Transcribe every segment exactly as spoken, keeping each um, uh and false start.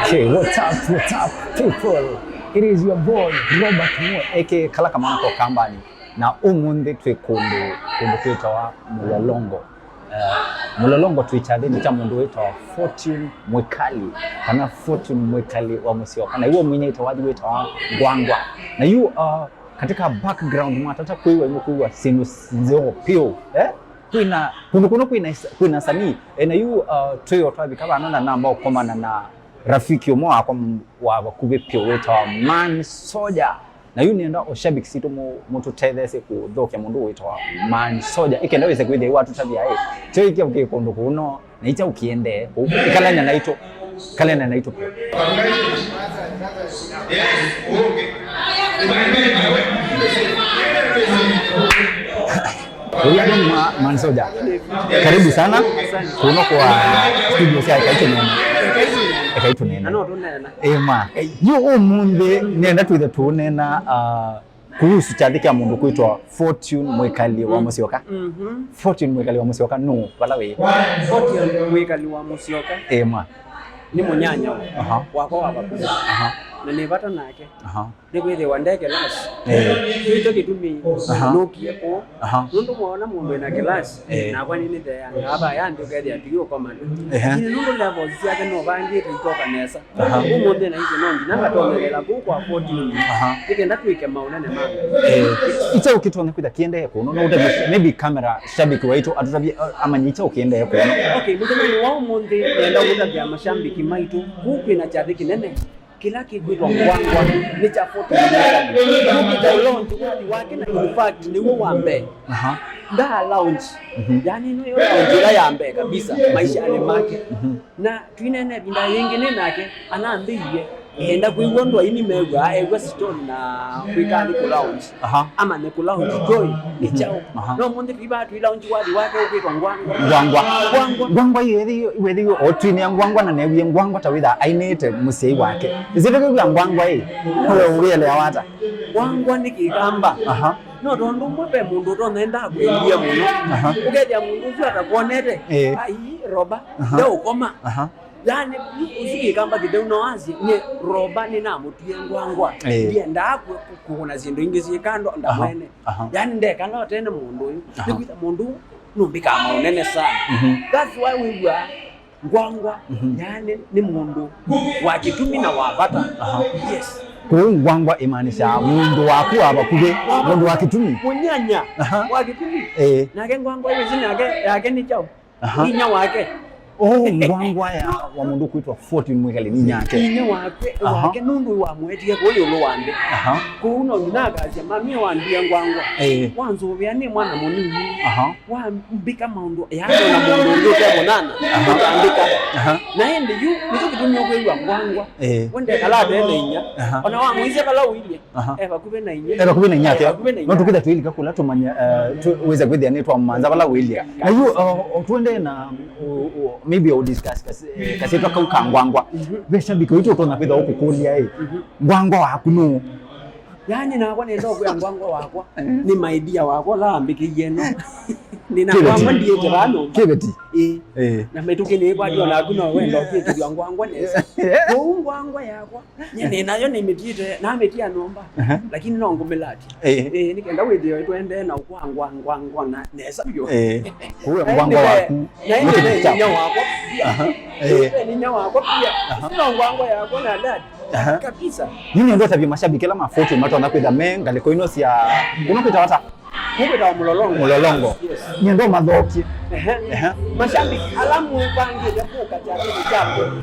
Okay, what's up, what's up, people? It is your boy, Robert Moore, A K A Kala Kamana kwa Kambani. Na ũmũnthĩ twĩ kũndũ, kũndũ kwĩtawa Mũlolongo. Eh, Mũlolongo twĩ kyathĩnĩ kya mũndũ wĩtawa Fortune Mwikali, kana Fortune Mwikali wa Mũsyoka. Na iwe mwinyaĩte wathi wĩtawa Ngwangwa. Na yu, uh, katika background mwatata kwĩw'a, nĩkwĩw'a syĩndũ nzeo pyũ, eh? Kwĩna, kũndũ kũno kwĩna, kwĩna sanii. Eh, na yu, uh, twĩo twavika vano na namba ũkomana na rafiki ũmwe wakwa m-, wa vakuvĩ pyũ wĩtawa Man Soja. Na yu nĩenda o shabiki sitũ mũ-, mũtũtetheesye kũthokya mũndũ wĩtawa Man Soja. Ĩkenda wĩse kwĩthĩa watũtavya ĩ, kyo ĩkya ũkĩ kũndũ kũno, na ĩkya ũkĩendee kũu. Ĩkalany'a naitũ. Ĩkalany'a naitũ. Ũyũ nĩ Ma-, Man Soja. Karibu sana. Asante. Kuno kwa studio sya Ekai Tũneene. Ekai Tũneene. Ekai Tũneene. Na no tũneena. Ĩma. Yu ũmũnthĩ nĩenda twĩthe tũneena, uh, kuhusu kyathĩ kya mũndũ kwĩtwa Fortune Mwikali wa Mũsyoka. Mhm. Fortune Mwikali wa Mũsyoka nũ vala wĩ? Fortune Mwikali wa Mũsyoka. Ĩma. Nĩ mũnyanya. Aha. Wakwa wa vakuvĩ. Aha. Na nĩ vata nake. Aha. Nĩkwĩthĩwa nde kelasi. Eh. Kĩu kyo kĩtumi. Aha. Nũkie kũu. Aha. Nũndũ mwaona mũndũ ena kelasi, eh, nakwa nĩnĩtheangaa vaya nthĩ ũkethĩa tiyo ũkomana. Ehe. Lakini nũndũ levels syake nũvangĩte itoka nesa. Aha. Ũmũnthĩ na icio no nginya ngatonyethela kũu kwa Fortune. Aha. Nĩkenda twĩke maũnene ma Ngai. Eh, ĩkya ũkĩtonya kwĩtha kĩendee kũno, no ũtavye maybe camera, shabiki waitũ atũtavye, uh, amanye ĩkya ũkĩendee kũno. Okay, mũthenyanĩ wa ũmũnthĩ nenda kũtavya mashabiki maitũ kũu kwĩna kyathĩ kĩnene. Kĩla kĩkwĩtwa Ngwangwa nĩ kya Fortune Mwikali. Yũkĩte ũ launch wathi wake, na in fact nĩw'o wa mbee. Aha. Ndaa launch. Mhm. Yani ĩno yo launch ĩla ya mbee kabisa maishanĩ make. Mhm. Na twinene ĩvinda yĩngĩ nĩ nake, anambĩie enda kwĩw'a ũndũ aini mew'aa, ew'a story na kwĩka nĩ kũ launch. Aha. Amanye kũ launch joy nĩ kyaũ. Aha. No mũnthĩ twĩva twĩ launch wathi wake ũkwĩtwa Ngwangwa. Ngwangwa. Ngwangwa. Ngwangwa ĩyo ĩthĩiwe, ĩthĩiwe o twinĩa Ngwangwa na newie Ngwangwa ta wĩtha ainĩte mũsyai wake. Ĩsĩ tũkĩw'a Ngwangwa ĩ, we ũwĩelewa ata? Ngwangwa nĩ Kĩkamba. Aha. No tondũ ũmwe ve mũndũ ũtonya enda akwendie mũno. Aha. Ũkethĩa mũndũ ũsu atakwonete. Eh. Ai, Roba, aha, ndeũkoma. Aha. Yani, ũsu Kĩkamba kĩtheu no asye, nye Roba nĩnamũtwie Ngwangwa. Eh. Ndiendaa kũ-, kũ-, kũona syĩndũ ingĩ syĩ kando, ndamwene. Aha. Yani, ndekala ũtene mũndũ ũyũ. Aha. Nĩkwĩtha mũndũ ũũ nũmbĩkaa maũnene sana. Mhm. That's why wĩw'aa Ngwangwa, mhm, yani, nĩ mũndũ wa kĩtumi na wa vata. Aha. Yes. Kũu Ngwangwa ĩmaanisha mũndũ waku wa vakuvĩ, mũndũ wa kĩtumi. Mũnyanya, aha, wa kĩtumi. Eh. Nake Ngwangwa ĩyo nake, yake nĩ kyaũ? Aha. Inya wake. Oh, Ngwangwa ya wa mũndũ kwĩtwa Fortune Mwikali nĩ nyake. Inya wake, aha, wake nũndũ wamwetie kũu ĩũlũ wa nthĩ. Aha. Kũu no nginya akasya, "Mami wambie Ngwangwa. Eh. Wanzũvĩa nĩ mwana mũnini. Aha. Wambĩka maũndũ, yaani ona mũndũ ũngĩ ũte mũnana, aha, ũtambĩka." Aha. Na ĩndĩ yu, nĩkyo kĩtumi ũkwĩw'a Ngwangwa. Eh. We ndekala ate na inya. Aha. Ona wamũisya vala ũilye. Aha. E vakuvĩ na inyia. E vakuvĩ na inyia. E vakuvĩ na inyia. No tũkĩtha twĩlika kũla tũmanya, eh, tũ-, wĩza kwĩthĩa nĩ twamanza vala wĩlya. Na yu, uh, o twende na, u-, u-, maybe u discuss kasi-, eh, kasyĩtwa kau ka Ngwangwa. Mhm. Ve shabiki witũ ũtonya kwĩtha ũkũkũlya ĩ. Mhm. Ngwangwa waku nũ? Yani nakwa nenda ũkwĩa Ngwangwa wakwa. Eh. Nĩ my dear wakwa ũla ambĩkĩie no. Nĩna Ngwangwa ndiĩte vaa nyũmba. Kĩveti. Ĩĩ. Eh. Na mĩtũkĩ nĩĩkwatio naku no wenda ũkwĩkĩthwa Ngwangwa nesa. Kũu Ngwangwa yakwa. Nye nĩ nayo nĩmĩtiĩte, namĩtia nyũmba, aha, lakini no ngũmĩlati. Eh. Eh, nĩkenda wĩthĩe twendee na ũkwangwa, ngwangwa na nesa vyũ. Eh, kũu Ngwangwa waku, na ĩndĩ nĩ kĩndũ kya inya wakwa pia. Aha. Eh. Eh, nĩ inya wakwa pia. Aha. Sino Ngwangwa yakwa na dad. Aha. Kabisa. Nini ndo tabia mashabiki ala mafoto matona kwĩtha me ngalĩko ino sya, kũno kwĩtawa ata? Kũu kwĩtawa Mũlolongo. Mũlolongo. Yes. Nyie ndo mathokie. Ehe. Ehe. Mashabiki ala mũvangĩte kũka kyathĩnĩ kya Fortune.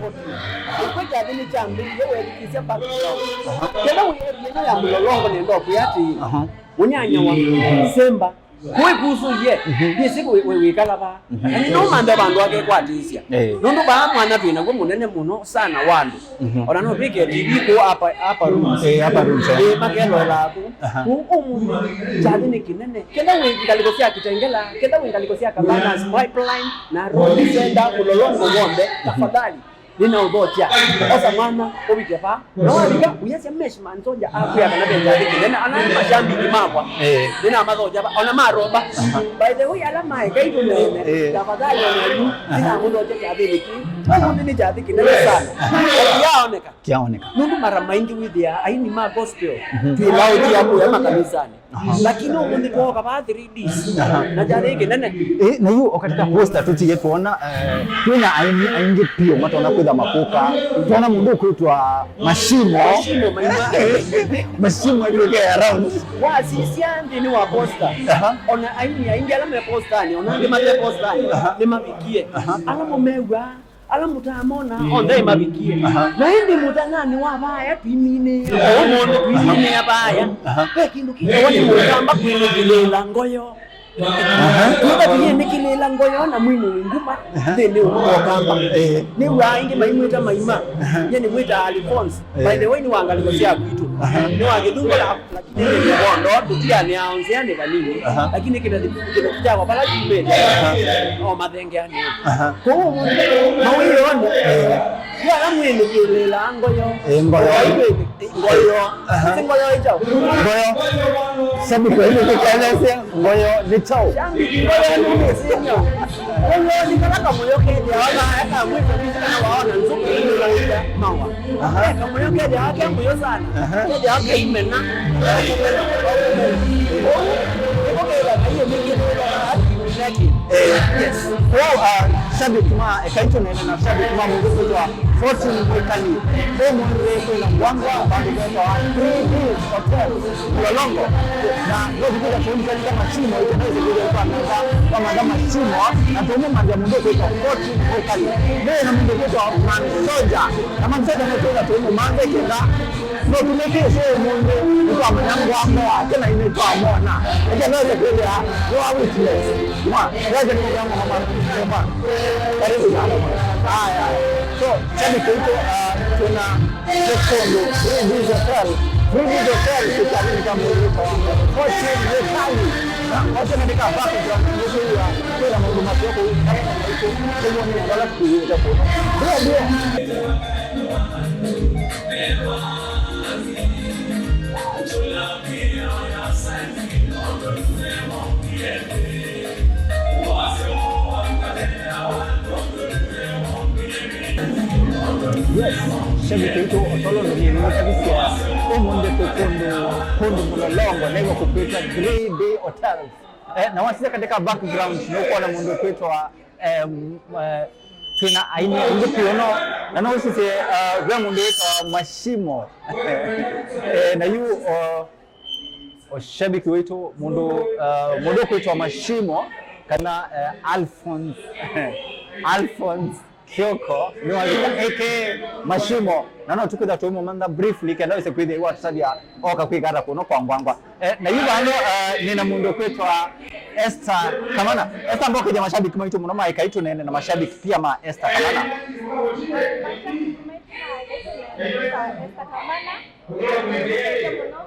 Ũkwĩ kyathĩnĩ kya mbĩlĩlye weethukĩĩsya background. Aha. Kenda wĩ area ĩno ya Mũlolongo nenda ũkwĩa atĩĩ, aha, mũnyanya wa Semba. Kũĩ kusu ye. Mhm. Ndĩsĩ wĩ, wĩ, wĩkala vaa. Mhm. Na nĩnũmanthe vandũ akekwatĩĩsya. Eh. Nũndũ vaa mwanya twĩ naw'o mũnene mũno sana wa andũ. Mhm. Ona no twĩke T V kũu upper, upper rooms. Eh, upper rooms, eh. Eh, makelolaa kũu. Aha. Kũu ũmũnthĩ kyathĩ nĩ kĩnene. Kenda wĩ ngalĩko sya Kitengela, kenda wĩ ngalĩko sya Cabanas, Pipeline, na Road Center, Mũlolongo w'onthe, tafadhali. Nĩnaũthokya. Osa mwana, ũvike vaa. Na wavika, ũyasya mesh man soja akwĩa kana ve kyathĩ kĩnene. Ana nĩ mashambiki makwa. Eh. Nĩnamathokya vaa. Ona maromba. By the way, ala maeka itũnene, eh, tafadhali ona yu, nĩnamũthokya kyathĩnĩ kĩu. Ũmũnthĩ nĩ kyathĩ kĩnene sana. Kĩaoneka. Kĩaoneka. Nũndũ mara maingĩ wĩthĩaa aini ma gospel, mhm, twĩlaũtia kũya makanisanĩ. Aha. Lakini ũmũnthĩ twooka vaa three Ds. Aha. Na kyathĩ kĩnene. Eh, na yu o katika poster tũtie twona, eh, kwĩna aini aingĩ piũ matonya kwĩtha makũka. Twona mũndũ ũkwĩtwa Mashimo. Mashimo, maima. Mashimo ĩtwĩke around. Wasisya nthĩnĩ wa poster. Aha. Ona aini aingĩ ala me posterani, ona angĩ mate posterani, aha, nĩmavikie. Aha. Ala mũmew'a. Ala mũtaamona, mm, onthe mavikie. Aha. Na ĩndĩ mũthanyanĩ wa vaya twiminĩĩa. Ũmũnthĩ twiminĩĩa vaya. Aha. Ve kĩndũ kĩtawa nĩ mũkamba kwĩnĩkĩlĩĩla ngoyo. Aha. Twĩva tũyĩnĩkĩlĩĩla ngoyo na mwĩnĩ wĩ nguma, aha, nthĩnĩ ũũ wa ũkamba. Eh. Nĩw'aa aingĩ maimwĩta maima. Aha. Nyie nĩmwĩtaa Alphonse. Eh. By the way, nĩ wa ngalĩko sya kwitũ. Aha. Nĩ wa kĩthungu la Lakini nĩ vondo, tũtianĩaa o nzĩanĩ vanini, aha, lakini kĩveti, kĩveti kyakwa vala kyumĩte, aha, o mathengeanĩ. Aha. Kwoou mawĩoonĩ, eh, yu ala mwĩnĩkĩlĩĩlaa ngoyo. Eh, ngoyo. Ngoyo. Aha. Ĩsĩ ngoyo ĩ kyaũ? Ngoyo. Shabiki wa ĩndĩ tũkelesya ngoyo nĩ kyaũ? Shabiki, ngoyo nĩ mĩsĩnyo. Ngoyo nĩ kala kamũyo kethĩawa na eka mwĩtũ kana waona nzũkĩ ĩmĩlaũya mawa. Aha. Eh, kamũyo kethĩawa ke mũyo sana. Aha. Kethĩawa ke imena. Ũu nĩko kethĩawa kaiũmĩkĩlĩĩla na ati mĩnaki. Eh, yes. Kwoou, ah, shabiki ma, eh, eka tũneene na shabiki ma mũndũ kwĩtwa Fortune Mwĩkali. Ũmũnthĩ kwĩna ngwangwa vandũ vetawa three D Hotel. Mlolongo. Na no tũkwĩtha tũmũkethya Mashimo, ĩtũ no ĩsĩ kwĩtha kwa mantha, kwa mantha Mashimo, na tũmũmanthĩa mũndũ kwĩtwa Fortune Mwĩkali. Nĩ na mũndũ kwĩtwa Man Soja. Na Man Soja no twĩtha tũmũmanthe kenda. No tũmĩkĩsĩ ũmũnthĩ, nĩtwamanya ngwangwa wake na nĩtwamwona. Eke no ĩsĩ kwĩthĩa, nĩ wa witness. Mwa, weke nĩ mwa, mwa, mwa, mwa. Karibu sana. Haya, haya. So, shabiki wetu, uh, tuna Tũkũndũ, Free Biz Hotel. Free Biz Hotel, kĩkalĩnĩ kya mũndũ wĩtawa Fortune Mwĩkali. Na ote katika background, nĩkwĩw'a kwĩna maũndũ maseo kũu, kana na maitũ, kũu nĩ vala kũyĩte kũu. Ndio, ndio. Yes, shabiki witũ, o ta ũla nĩnĩtavisye, ũmũnthĩ twĩ kũndũ, kũndũ Mlolongo, nĩw'o kũkwĩtwa Three D Hotels. Eh, na wasisya katika background, nĩũkwona mũndũ ũkwĩtwa, em, eh, twĩna aini aingĩ piũ no, na no ũsisye, eh, ve mũndũ wĩtawa Mashimo. Eh, na yu, o, o shabiki witũ, mũndũ, uh, mũndũ ũkwĩtwa Mashimo, kana, uh, Alphonse, Alphonse Kioko, nĩwavika A K A Mashimo, na no tũkwĩtha tũimũmantha briefly, kenda wĩse kwĩthĩa watũtavya oka kwĩka ata kũno kwa ngwangwa. Eh, na yu vano, uh, nĩna mũndũ ũkwĩtwa Esther Kamana. Esther, mbokethya mashabiki maitũ mũno ma Ĩkai Tũneene na mashabiki pia ma Esther Kamana. Mashabiki maitũ ma Ĩkai Tũneene, Esther Kamana. Nĩmwendete mũno.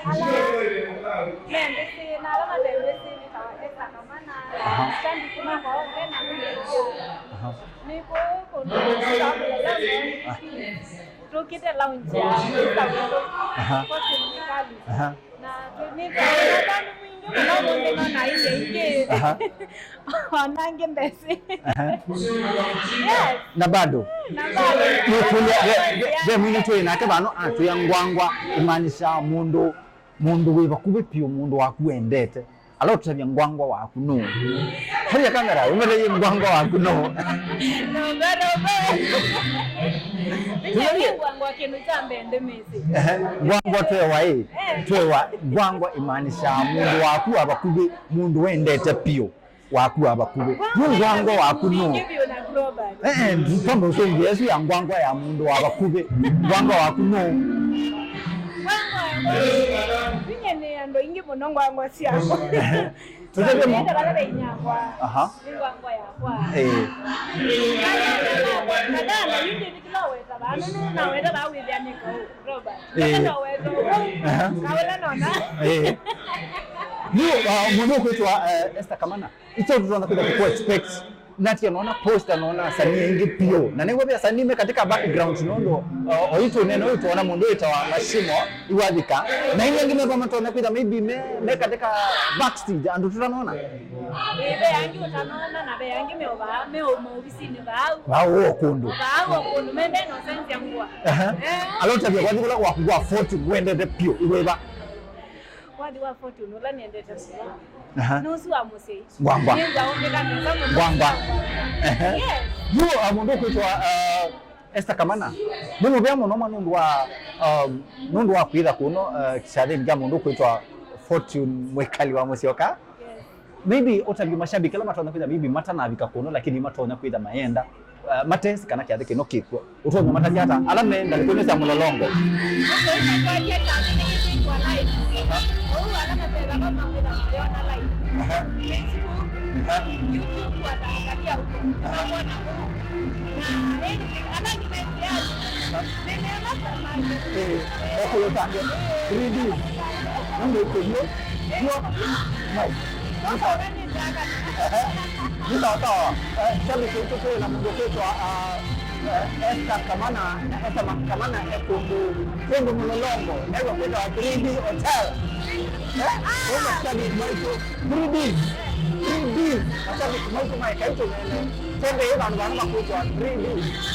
Ala me nthĩ syĩ, na ala mate nthĩ syĩ, nĩtawa Esther Kamana. Aha. Shabiki makwa onthe na nĩ kũũ kũndũ kũtawa Mlolongo. Ah. Tũkĩte lounge ya Esther witũ. Aha. Fortune Mwĩkali. Aha. Na twĩ, nĩ, twĩ na ũtanu mwingĩ mũno ũmũnthĩ, no na ingĩ ingĩ. Aha. Ona angĩ ndesĩ. Aha. Yes. Na bado. Na bado. Nĩkũlya, ve, ve, ve mwingĩ twĩ nake vano atwĩa ngwangwa, imaanisha mũndũ, mũndũ wĩ vakuvĩ piũ, mũndũ waku wendete. Ala ũtũtavya ngwangwa waku nũũ? Tavya kamera, ũmũtavye ngwangwa waku nũũ? No, bado, bado. Nĩnyie ngwangwa kĩndũ kya mbee ndĩmĩsĩ. Ehe, ngwangwa twewa ĩ? Eh. Twewa, ngwangwa imaanisha mũndũ waku wa vakuvĩ, mũndũ wendete piũ. Waku wa vakuvĩ. Yu ngwangwa waku nũũ? Ngwangwa nĩ mingĩ vyũ na Global. Eh, eh, ndu-, kwamba ũsũngĩe ĩsu ya ngwangwa ya mũndũ wa vakuvĩ. Ngwangwa waku nũũ? Ngwangwa, ngwangwa. Nĩnyie nĩ andũ aingĩ mũno ngwangwa syakwa. Tũtavye mo. Nĩta vala ve inyakwa. Aha. Nĩ ngwangwa yakwa. Eh. Na dana, yu ndĩthikĩla weta vaa, nũndũ naweta vaa wĩthĩa nĩ kaũ, Global. Eh. Nĩkenda weta ũu. Aha. Kawela nona. Eh. Yu, uh, mũndũ ũkwĩtwa, uh, Esther Kamana. Ĩkyaũ tũtonya kwĩtha tũkũ expect Natia naona poster, naona asanii aingĩ piũ. Na nĩw'o ve asanii me katika background nũndũ, uh, oitũ nene ũyũ tuona mũndũ wĩtawa Mashimo Iwathika. Na aini angĩ meva matonya kwĩtha maybe me, me katika backstage, andũ tũtanona. Ĩĩ, ve angĩ ũtanona na ve angĩ me o vaa, me o maovisinĩ vau. Vau o kũndũ. Vau o kũndũ, mende na ũsenzya ngũa. Aha. Eh. Ala ũtavya kwathi kũla waku wa fortune wendete piũ, iweva. Wathi wa fortune ũla nĩendete mũno. Aha. Nũsu wa mũsyĩ. Ngwangwa. Nĩngwa ũmbĩka nesa mũno. Ngwangwa. Ehe. Yes. Yu, uh, mũndũ ũkwĩtwa, uh, Esther Kamana. Nĩ mũvea mũno ma nũndũ wa, um, nũndũ wa kwĩtha kũno, uh, kĩsyathĩnĩ kya mũndũ ũkwĩtwa Fortune Mwĩkali wa Mũsyoka. Yes. Maybe ũtavye mashabiki ala matonya kwĩtha maybe matanavika kũno lakini matonya kwĩtha mayenda. Uh, matesĩ kana kyathĩ kĩno kĩkw'o. Ũtonya matavya ata ala me ngalĩkonĩ sya mũlolongo? Aha. Aha. Aha. Aha. Eh, ekũyũtangĩa three D. Nũndũ ĩkũyũ. Sure. No. Ehe. Nĩ sawa sawa. Eh, shabiki witũ twĩ na mũndũ ũkwĩtwa, ah, eh, Esther Kamana, na Esther Ma-, Kamana e kũndũ, kũndũ mũlolongo, naĩw'a kwĩtawa three D Hotel. Eh? Kwa mashabiki maitũ, three D. Three D. Mashabiki maitũ ma ĩkai tũnene. Tembei vandũ vana makwĩtwa three D.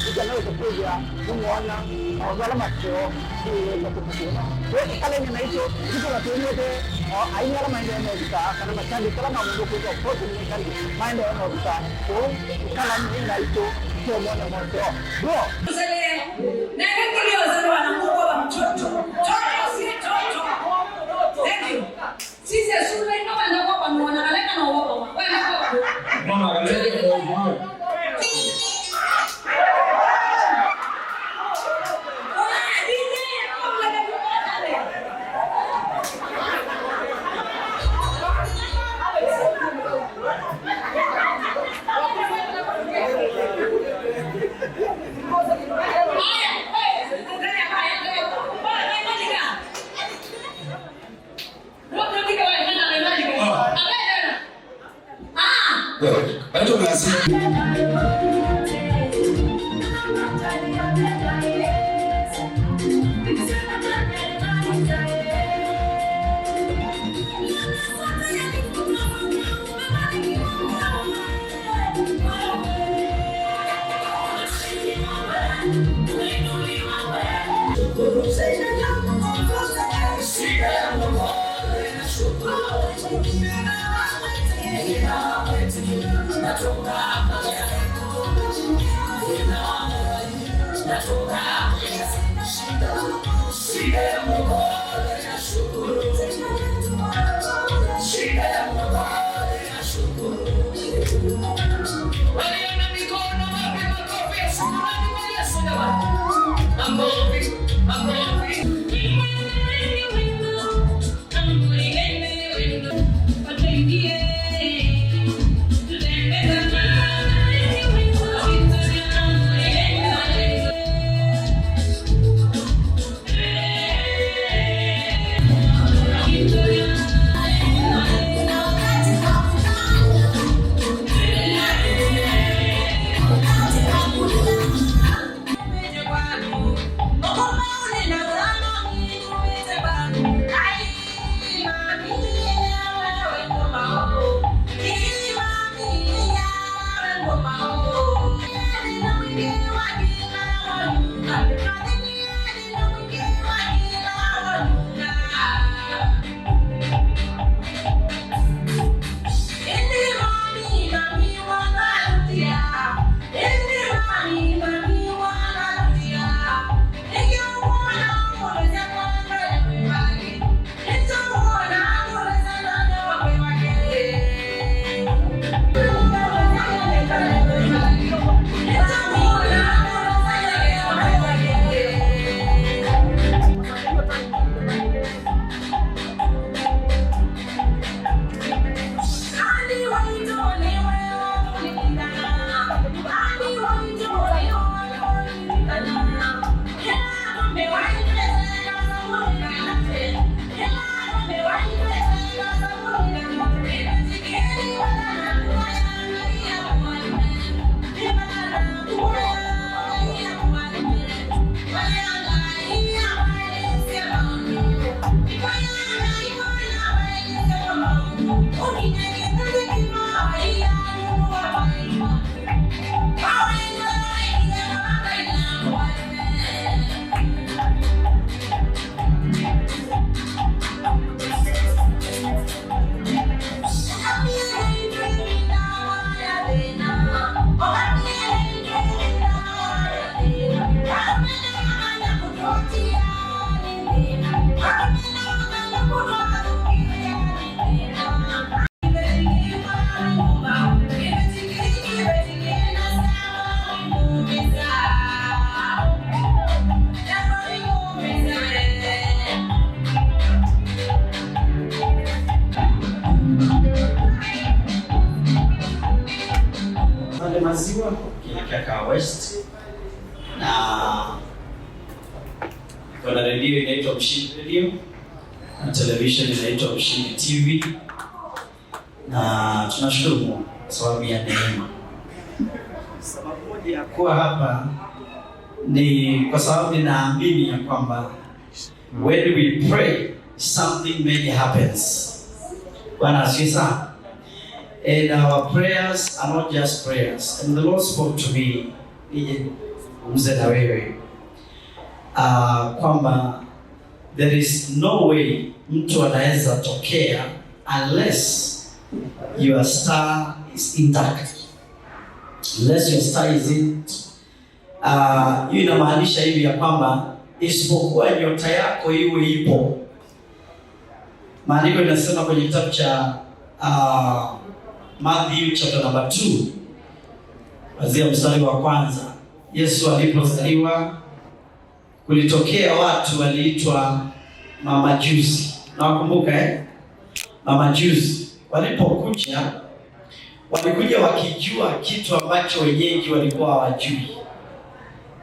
Nĩkenda wĩse kwĩthĩa nĩmwona maũndũ ala maseo. Ĩkaleni naitũ, nĩtũla twĩlĩte, o, aini ala maendee na ũvika, kana mashabiki ala ma mũndũ kwĩtwa Fortune Mwĩkali, maendee na ũvika kũu, ĩkalani naitũ, tũmone moseo. Bro! Neka kilio za wana Mungu wa mtoto. Toto, si toto. Thank you. Sisi shule ino wenda kwa pamoja, na leka na wao. Wenda kwa pamoja. Mama, Maziwa, Kĩlĩka ka West, na kuna redio inaitwa Mshindi Radio na television inaitwa Mshindi T V, na tunashukuru Mungu kwa sababu ya neema. Sababu moja ya kuwa hapa ni kwa sababu ninaamini ya kwamba when we pray, something major happens. Bwana asifiwe sana. And our prayers are not just prayers. And the Lord spoke to me, nije nizungumze na wewe, uh, kwamba there is no way mtu anaweza tokea unless your star is intact. Unless your star is in. Ah, hiyo inamaanisha hivi ya kwamba isipokuwa nyota yako iwe ipo. Maandiko inasema kwenye kitabu cha, ah, Matthew chapter number two, kuanzia mstari wa kwanza, Yesu alipozaliwa, kulitokea watu waliitwa mamajusi. Nawakumbuka, eh? Mamajusi. Walipokuja, walikuja wakijua kitu ambacho wenyeji walikuwa hawajui.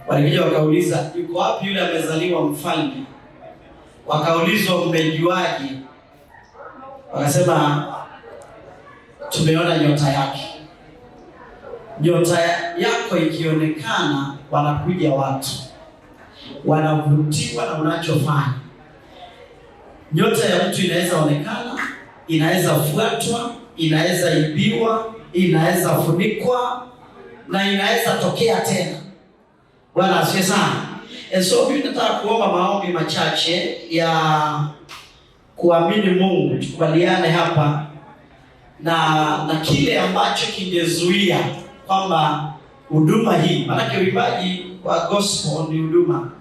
Walikuja wakauliza, "Yuko wapi yule amezaliwa mfalme?" Wakaulizwa, "Mmejuaje?" Wakasema, "Tumeona nyota yake." Nyota ya-, yako ikionekana, wanakuja watu, wanavutiwa na unachofanya. Nyota ya mtu inaweza onekana, inaweza fuatwa, inaweza ibiwa, inaweza funikwa, na inaweza tokea tena. Bwana asifiwe sana. And so mimi nataka kuomba maombi machache ya kuamini Mungu, tukubaliane hapa na, na kile ambacho kingezuia kwamba huduma hii, maanake uimbaji wa gospel ni huduma,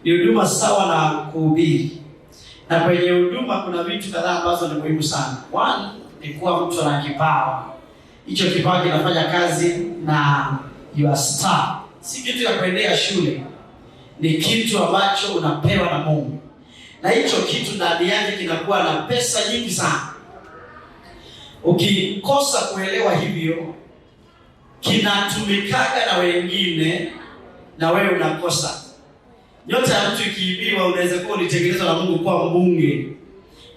ni huduma sawa na kuhubiri, na kwenye huduma kuna vitu kadhaa ambazo ni muhimu sana. One ni kuwa mtu ana kipawa. Hicho kipawa kinafanya kazi na your star. Si kitu ya kuendea shule, ni kitu ambacho unapewa na Mungu, na hicho kitu ndani yake kinakuwa na pesa nyingi sana. Ukikosa kuelewa hivyo, kinatumikaga na wengine na wewe unakosa. Nyota ya mtu ikiibiwa, unaweza kuwa ulitengenezwa na Mungu kuwa mbunge,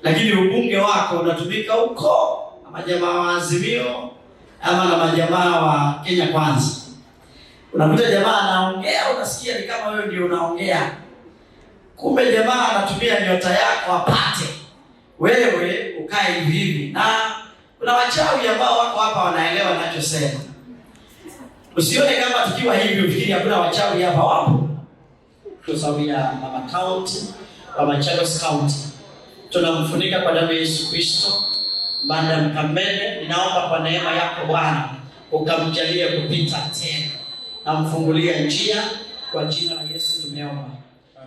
lakini ubunge wako unatumika huko na majamaa wa Azimio ama na majamaa wa Kenya Kwanza. Unakuta jamaa anaongea, unasikia ni kama wewe ndio unaongea, kumbe jamaa anatumia nyota yako apate wewe ukae hivi hivi. Na kuna wachawi ambao wako hapa wanaelewa ninachosema. Usione kama tukiwa hivi ufikiri hakuna wachawi hapa, wapo. Kwa sababu ya Mama County, wa Machakos County, tunamfunika kwa damu ya Yesu Kristo. Madam Kamene, ninaomba kwa neema yako Bwana ukamjalie kupita tena, namfungulia njia, kwa jina la Yesu tumeomba.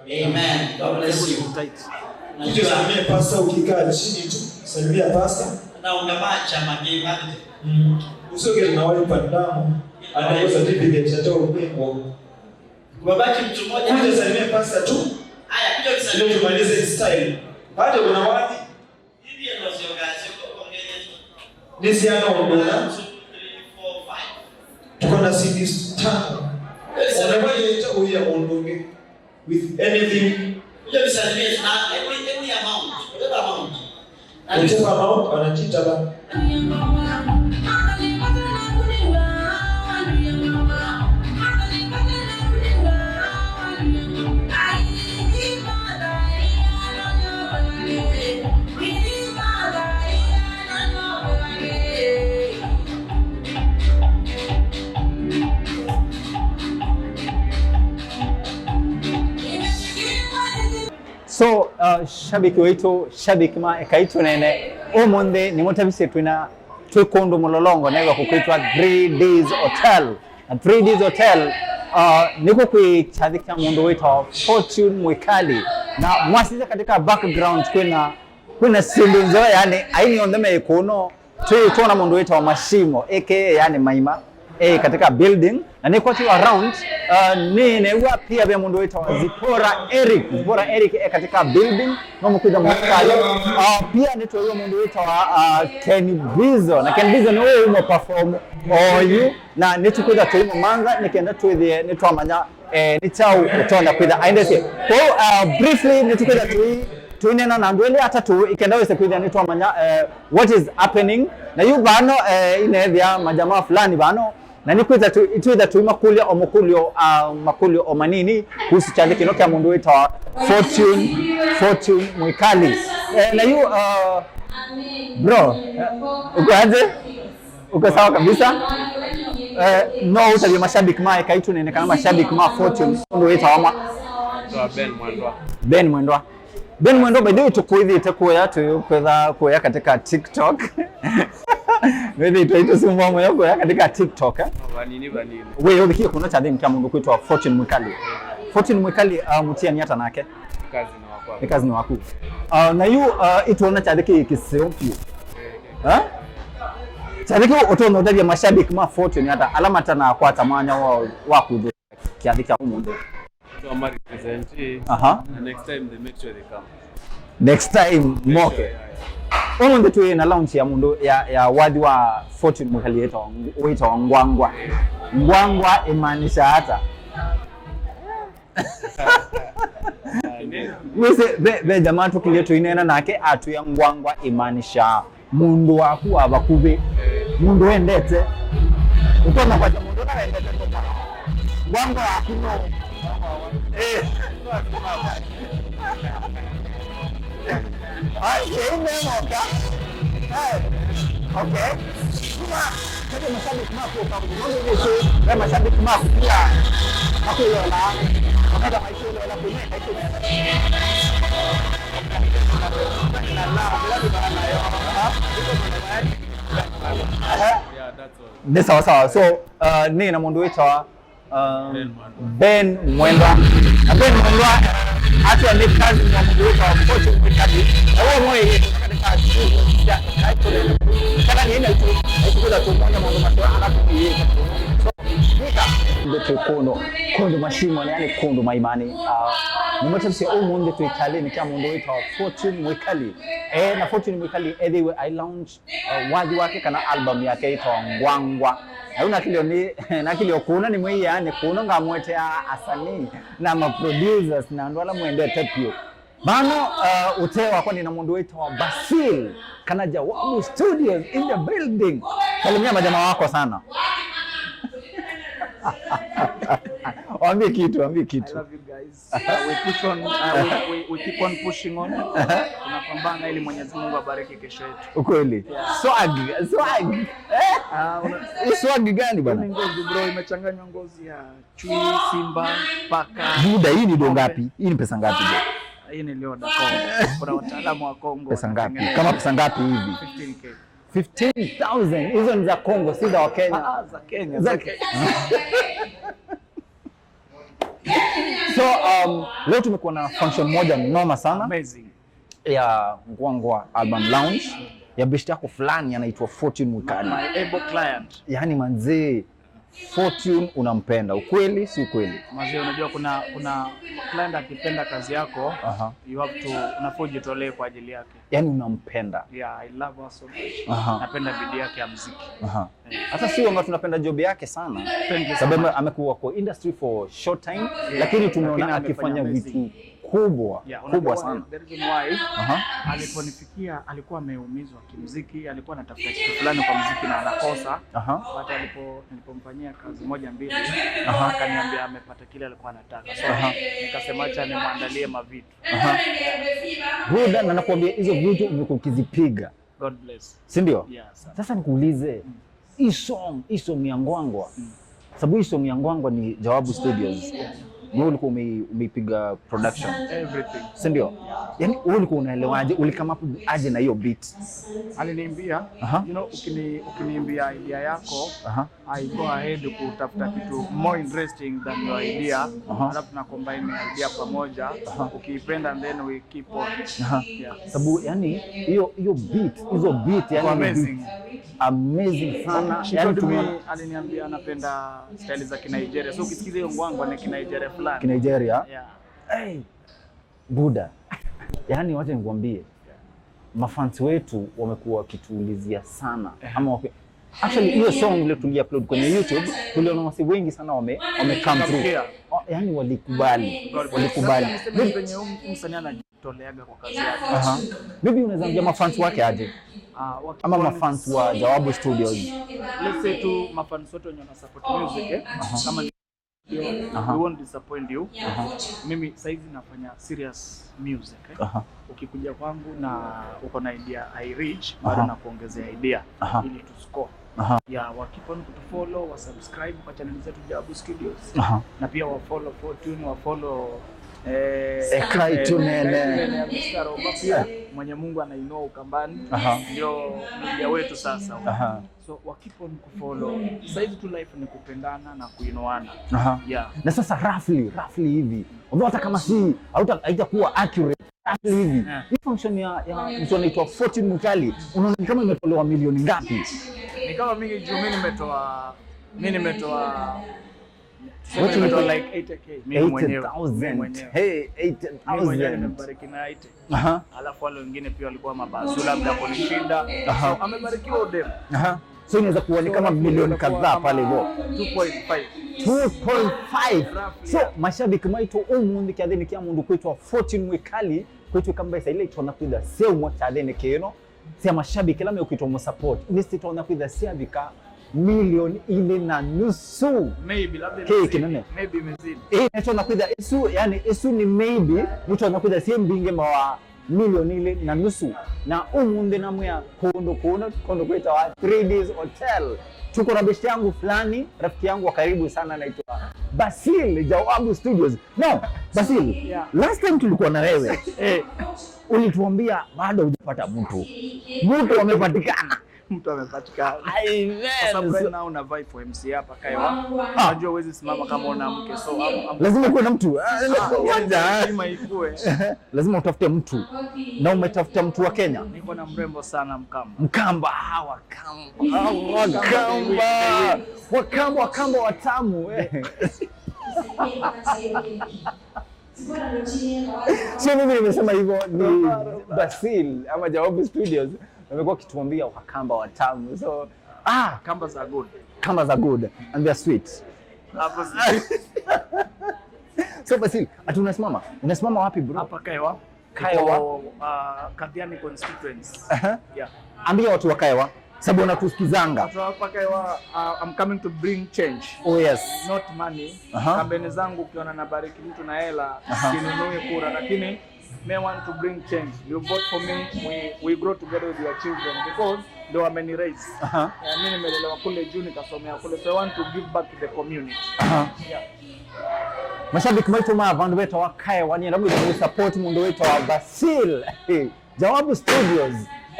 Amen. God bless you. Kuja usalimie pastor ukikaa chini tu. Salimia pastor. Na ungamacha magimate. Mm. Usiwe na wale pandamu. Ana hiyo certificate ya toa upendo. Kumebaki mtu mmoja. Kuja salimia pastor tu. Haya, kuja usalimie. Ndio tumalize hii style. Bado kuna wadi. Nĩsyana ũndũ ũna. Tũkona cities tano. Ũmwe wĩte ũya ũndũ ũngĩ. With anything. Whatever amount, wanatitaba. So, uh, shabiki waitũ, shabiki ma Ekai Tũneene, ũmũnthĩ nĩmũtavisye twĩna, twĩ kũndũ mũlolongo nĩw'a kũkwĩtwa Three Days Hotel. Na Three Days Hotel, uh, nĩkw'o kwĩ kyathĩ kya mũndũ wĩtawa Fortune Mwikali. Na mwasisya katika background kwĩna, kwĩna syĩndũ nzeo, yani, aini onthe me kũno. Twĩ, twona mũndũ wĩtawa Mashimo, A K A yani Maima, e katika building. Na nĩkwatiwa around, uh, nĩneew'a pia ve mũndũ wĩtawa Zipporah Eric. Zipporah Eric e katika building, no mũkwĩtha mũkali. Uh, pia nĩtweew'a mũndũ wĩtawa, uh, Ken Bizo. Na Ken Bizo nĩwe ũmo perform oyu, na nĩtũkwĩtha tũimũmantha nĩ kenda twĩthĩe nĩtwamanya, eh, nĩ kyaũ ũtonya kwĩtha aendesye. Kwoou, uh, briefly nĩtũkwĩtha tũi-, tũineena na andũ elĩ atatũ ĩ kenda wĩse kwĩthĩa nĩtwamanya, eh, what is happening. Na yu vano, eh, ineethĩa majamaa fulani vano, na nĩkwĩtha tũ-, twĩtha tũimakũlya o makũlyo, ah, makũlyo o manini kuhusu kyathĩ kĩno kya mũndũ wĩtawa Fortune, Fortune Mwikali. Eh, na yu, ah, bro, eh, uko aje? Uko sawa kabisa? Eh, no ũtavye mashabiki ma Ekaitũ nene kana mashabiki ma Fortune, mũndũ wĩtawa ma- Naitwa Ben Mwendwa. Ben Mwendwa. Ben Mwendwa, by the way, tũkwĩthĩte kũya, tũkwĩtha kũya katika TikTok. Wĩthĩtwe itũsumbua mũyo kũya katika TikTok, eh? No, vanini, vanini. We, ũthikie kuno kyathĩnĩ kya mũndũ kwĩtwa Fortune Mwikali. Fortune Mwikali, uh, mũtiani ata nake? Nĩ cousin wakwa. Nĩ cousin waku. Uh, na yu, uh, ĩtwona kyathĩ kĩ kĩseo vyũ. Eh? Kyathĩ kĩu ũtonya ũtavya mashabiki ma Fortune ata ala matanakwata mwanya wa, wa kũthũa kyathĩ kya ũmũnthĩ? So, I'm a represent. Aha. And next time they make sure they come. Next time, make sure, moke. Yeah, yeah. Ũmũnthĩ twĩ na launch ya mũndũ ya, ya wathi wa Fortune Mwikali wĩtawa, wĩtawa Ngwangwa. Ngwangwa ĩmaanisha ata? Wĩsĩ, ve, ve jamaa tũkilyĩ tũineena nake atwĩa Ngwangwa ĩmaanisha mũndũ waku wa vakuvĩ, mũndũ wendete. Ũtonya kwasya mũndũ ũla wendete kũta. Ngwangwa yaku no. Eh. Ai, ĩĩ, nĩ moka. Eh, okay. Kuma, kete mashabiki maku ũka, ndio ndio, eh, mashabiki maku pia. Makuyola. Wakati maisha ile la kunyeka, ile. Aha. Yeah, that's all. Nĩ sawa sawa. So, uh, nĩ na mũndũ wĩtawa, um, Ben Mwendwa. Ben Mwendwa. Ben Mwendwa, uh, actually nĩ cousin wa mũndũ wĩtawa Fortune Mwikali. Na wao mwe yeye katika studio ya Ekaitũ. Kana nĩ ina tu, tukuza tumwona mambo matwa alafu yeye. So, nika ndio kũndũ, kũndũ mashimo, yani kũndũ maimani. Uh, nĩ mũtafsiri ũmũnthĩ twĩ kyathĩnĩ kya mũndũ wĩtawa Fortune Mwikali. Eh, na Fortune Mwikali ethĩwe I launch, uh, wathi wake kana album yake ĩtawa Ngwangwa. Na yu nakilio nĩ, nakilio kũno nĩ mwĩĩanĩ, kũno ngamwetea asanii na ma producers na andũ ala mwendete vyũ. Vano, uh, ũtee wakwa nĩ na mũndũ wĩtawa Basil kana Jawabu Studios in the building. Salimia majamaa wako sana. Waambie kitu, waambie kitu. I love you guys. Uh, we push on, uh, we, we, we keep on pushing on. Aha. Tunapambana ili Mwenyezi Mungu abariki kesho yetu. Ukweli. Yeah. Swag, swag. Eh? Ah, una- Hii swag gani bwana? Hii ni ngozi, bro, imechanganywa ngozi ya chui, simba, paka. Buda, hii ni do ngapi? Hii ni pesa ngapi, bro? Hii nilioda Kongo. Kuna wataalamu wa Kongo wanatengeneza. Pesa ngapi? Kama pesa ngapi hivi? Fifteen K. Fifteen thousand. Hizo ni za Kongo, si za Wakenya. Ah, za Kenya, za Kenya. So, um, leo tumekuwa na function moja noma sana. Amazing. Ya Ngwangwa album launch ya best yako fulani anaitwa Fortune Mwikali. My able client. Yaani manzee, Fortune unampenda. Ukweli, si ukweli? Manzee, unajua kuna, kuna client akipenda kazi yako, aha, you have to, unafaa ujitolee kwa ajili yake. Yaani unampenda. Yeah, I love her so much. Aha. Napenda bidii yake ya muziki. Aha. Eh. Hata si wanga tunapenda job yake sana. Thank you so much. Sababu amekuwa kwa industry for short time, yeah, lakini tumeona akifanya vitu kubwa, yeah, kubwa sana. The reason why, aha, aliponifikia, alikuwa ameumizwa kimuziki, alikuwa anatafuta kitu fulani kwa muziki na anakosa. Aha. But alipo-, nilipomfanyia kazi moja mbili, aha, akaniambia amepata kile alikuwa anataka. So, aha, nikasema acha nimwandalie mavitu. Aha. Buda, na nakwambia hizo vitu umekuwa ukizipiga. God bless. Si ndio? Yeah, sir. Sasa nikuulize, mm, hii song, hii song ya Ngwangwa. Mm. Sababu hii song ya Ngwangwa ni Jawabu Studios. Yeah. Ni wewe ulikuwa ume-, umeipiga production. Everything. Si ndio? Yaani, wewe ulikuwa unaelewaje? Ulikama up aje na hiyo beat? Aliniambia, aha, you know, ukini-, ukiniambia idea yako, aha, I go ahead kutafuta kitu more interesting than your idea. Aha. Alafu na combine idea pamoja. Aha. Ukiipenda, then we keep on. Aha. Yeah. Sababu, yani, hiyo, hiyo beat, hizo beat, yani, amazing. Amazing sana. She yani told me, tumeona aliniambia anapenda style za Kinigeria. So ukisikiza hiyo ngwangwa ni Kinigeria fulani. Kinigeria? Yeah. Hey, Buda. Yaani wacha nikwambie. Mafans wetu wamekuwa wakituulizia sana. Eh. Ama waki-, actually, hiyo song ile tuliupload kwenye YouTube, tuliona wasi wengi sana wame, wame come through. Yeah. O, yaani walikubali. Walikubali. Sasa niseme ni venye huu msanii anajitoleaga kwa kazi yake. Aha. Maybe unaweza ambia mafans wake aje? Ah, waki-, ama mafans wa Jawabu Studios. Let's say tu mafans wote wenye wana support music, eh? Aha. Kama ni, aha, we won't disappoint you. Aha. Mimi saizi nafanya serious music, eh? Aha. Ukikuja kwangu na uko na idea I reach, bado, aha, na kuongezea idea, aha, ili tu score. Aha. Yeah, wa keep on kutufollow, wa subscribe kwa channel zetu Jawabu Studios. Aha. Na pia wa follow Fortune, wa follow, eh, eh, Cry eh, Tunene. Cry Tunene ya Mister Roba pia. Eh. Mwenye Mungu anainua Ukambani. Aha. Ndio media wetu sasa. Aha. So wa keep on kufollow. Saizi tu life ni kupendana na kuinuana. Aha. Yeah. Na sasa roughly, roughly hivi. Although hata kama si, hauta-, haitakuwa accurate. Hivi. Yeah. Hii function ya, ya mtu anaitwa Fortune Mukali, unaona ni kama imetolewa milioni ngapi? Ni kama mingi juu mimi nimetoa, mimi nimetoa, tuseme nimetoa like eighty K mimi mwenyewe. Eighty thousand. Mimi mwenyewe. Hey, eighty thousand. Mimi mwenyewe nimebariki na eighty. Aha. Alafu wale wengine pia walikuwa mabasu labda kunishinda. Aha. So, amebarikiwa udem. Aha. So inaweza kuwa ni kama milioni kadhaa pale hivyo. Two point five. Two point five. Roughly, yeah. So mashabiki maitũ ũmũnthĩ kĩathĩnĩ kĩa mũndũ kwĩtwa Fortune Mwikali, kwĩtwa kamba ĩsa ile itonya kwĩtha seumwa kĩathĩnĩ kĩno. Sia mashabiki ĩla mekwĩtwa mũsupport. Nĩsitonya kwĩtha siavika milioni ilĩ na nusu. Maybe, labda kĩĩ imezidi, kĩnene. Maybe imezidi. Eh, nĩtonya kwĩtha ĩsu, yani ĩsu ni maybe, nĩtonya kwĩtha sie mbingĩ mawa milioni ilĩ na nusu. Na ũmũnthĩ namwĩa kũndũ kũno, kũndũ kwĩtawa Three Ds Hotel. Tuko na beshte yangu fulani, rafiki yangu wa karibu sana anaitwa Basil, Jawabu Studios. No, Basil, yeah, last time tulikuwa na wewe, eh, ulituambia bado hujapata mtu. Mtu amepatikana. Mtu amepatikana. Amen. Kwa sababu right now una vie for M C A hapa Kaewa. Ah. Unajua huwezi simama kama una mke, so I'm, I'm lazima kuwe na mtu. Ah, ah, yeah, yeah, lazima ikue. Lazima utafute mtu. Na umetafuta mtu wa Kenya? Niko na mrembo sana Mkamba. Mkamba, ah, Wakamba. Ah, Wakamba. Wakamba, Wakamba watamu, eh. So mimi nimesema hivyo ni Basil ama Jawabu Studios. Wamekuwa wakituambia Wakamba watamu. So, ah, Kambas are good. Kambas are good and they're sweet. Hapo si- So Basil, ati unasimama? Unasimama wapi, bro? Hapa Kaewa. Kaewa. Iko, uh, Kathiani constituency. Aha. Yeah. Ambia watu wa Kaewa, sababu wanatusikizanga. Watu wa hapa Kaewa, uh, I'm coming to bring change. Oh yes. Not money. Aha. Kampeni zangu ukiona nabariki mtu na hela, aha, sinunui kura, lakini me want to bring change. You vote for me, we, we grow together with your children because ndio wameni raise. Aha. Eh, mimi nimelelewa kule juu, nikasomea kule. So I want to give back to the community. Aha. Yeah. Mashabiki maitũ ma vandũ vetawa Kaewa, nĩenda mwĩtũ support mũndũ wĩtawa Basil. Jawabu Studios,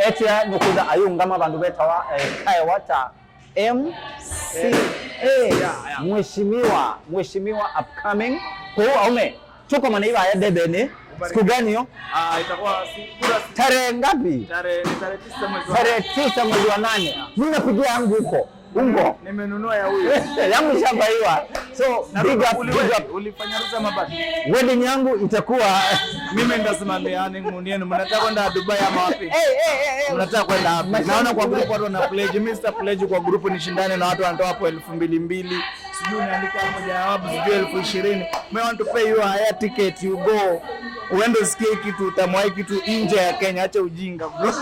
etia nũkwĩtha ayũngama vandũ vetawa, eh, Kaewa ta M C A. Yeah, yeah. Mheshimiwa, mheshimiwa upcoming. Kwa hiyo aume, tuko manaiva ya debeni. Siku gani hiyo? Ah, itakuwa si-, kura si- Tarehe ngapi? Tarehe, ni tarehe tisa mwezi wa nane. Tarehe tisa mwezi wa nane. Mimi napigia yangu huko. Ungo. Nimenunua ya huyu. Yangu ishapaiwa. So, na big up, uli-, big up. Ulifanya harusi ama bado? Wedding yangu itakuwa mimi ndasimamia honeymoon yenu. Mnataka kwenda Dubai ama wapi? Eh, eh, eh, eh. Mnataka kwenda wapi? Naona kwa group watu wana pledge. Mimi sita pledge kwa group nishindane na watu wanatoa hapo elfu mbili mbili. Sijui unaandika hapo Jawabu, sijui elfu ishirini. I want to pay you a air ticket, you go. Uende usikie kitu, utamu wa kitu nje ya Kenya. Acha ujinga, bro.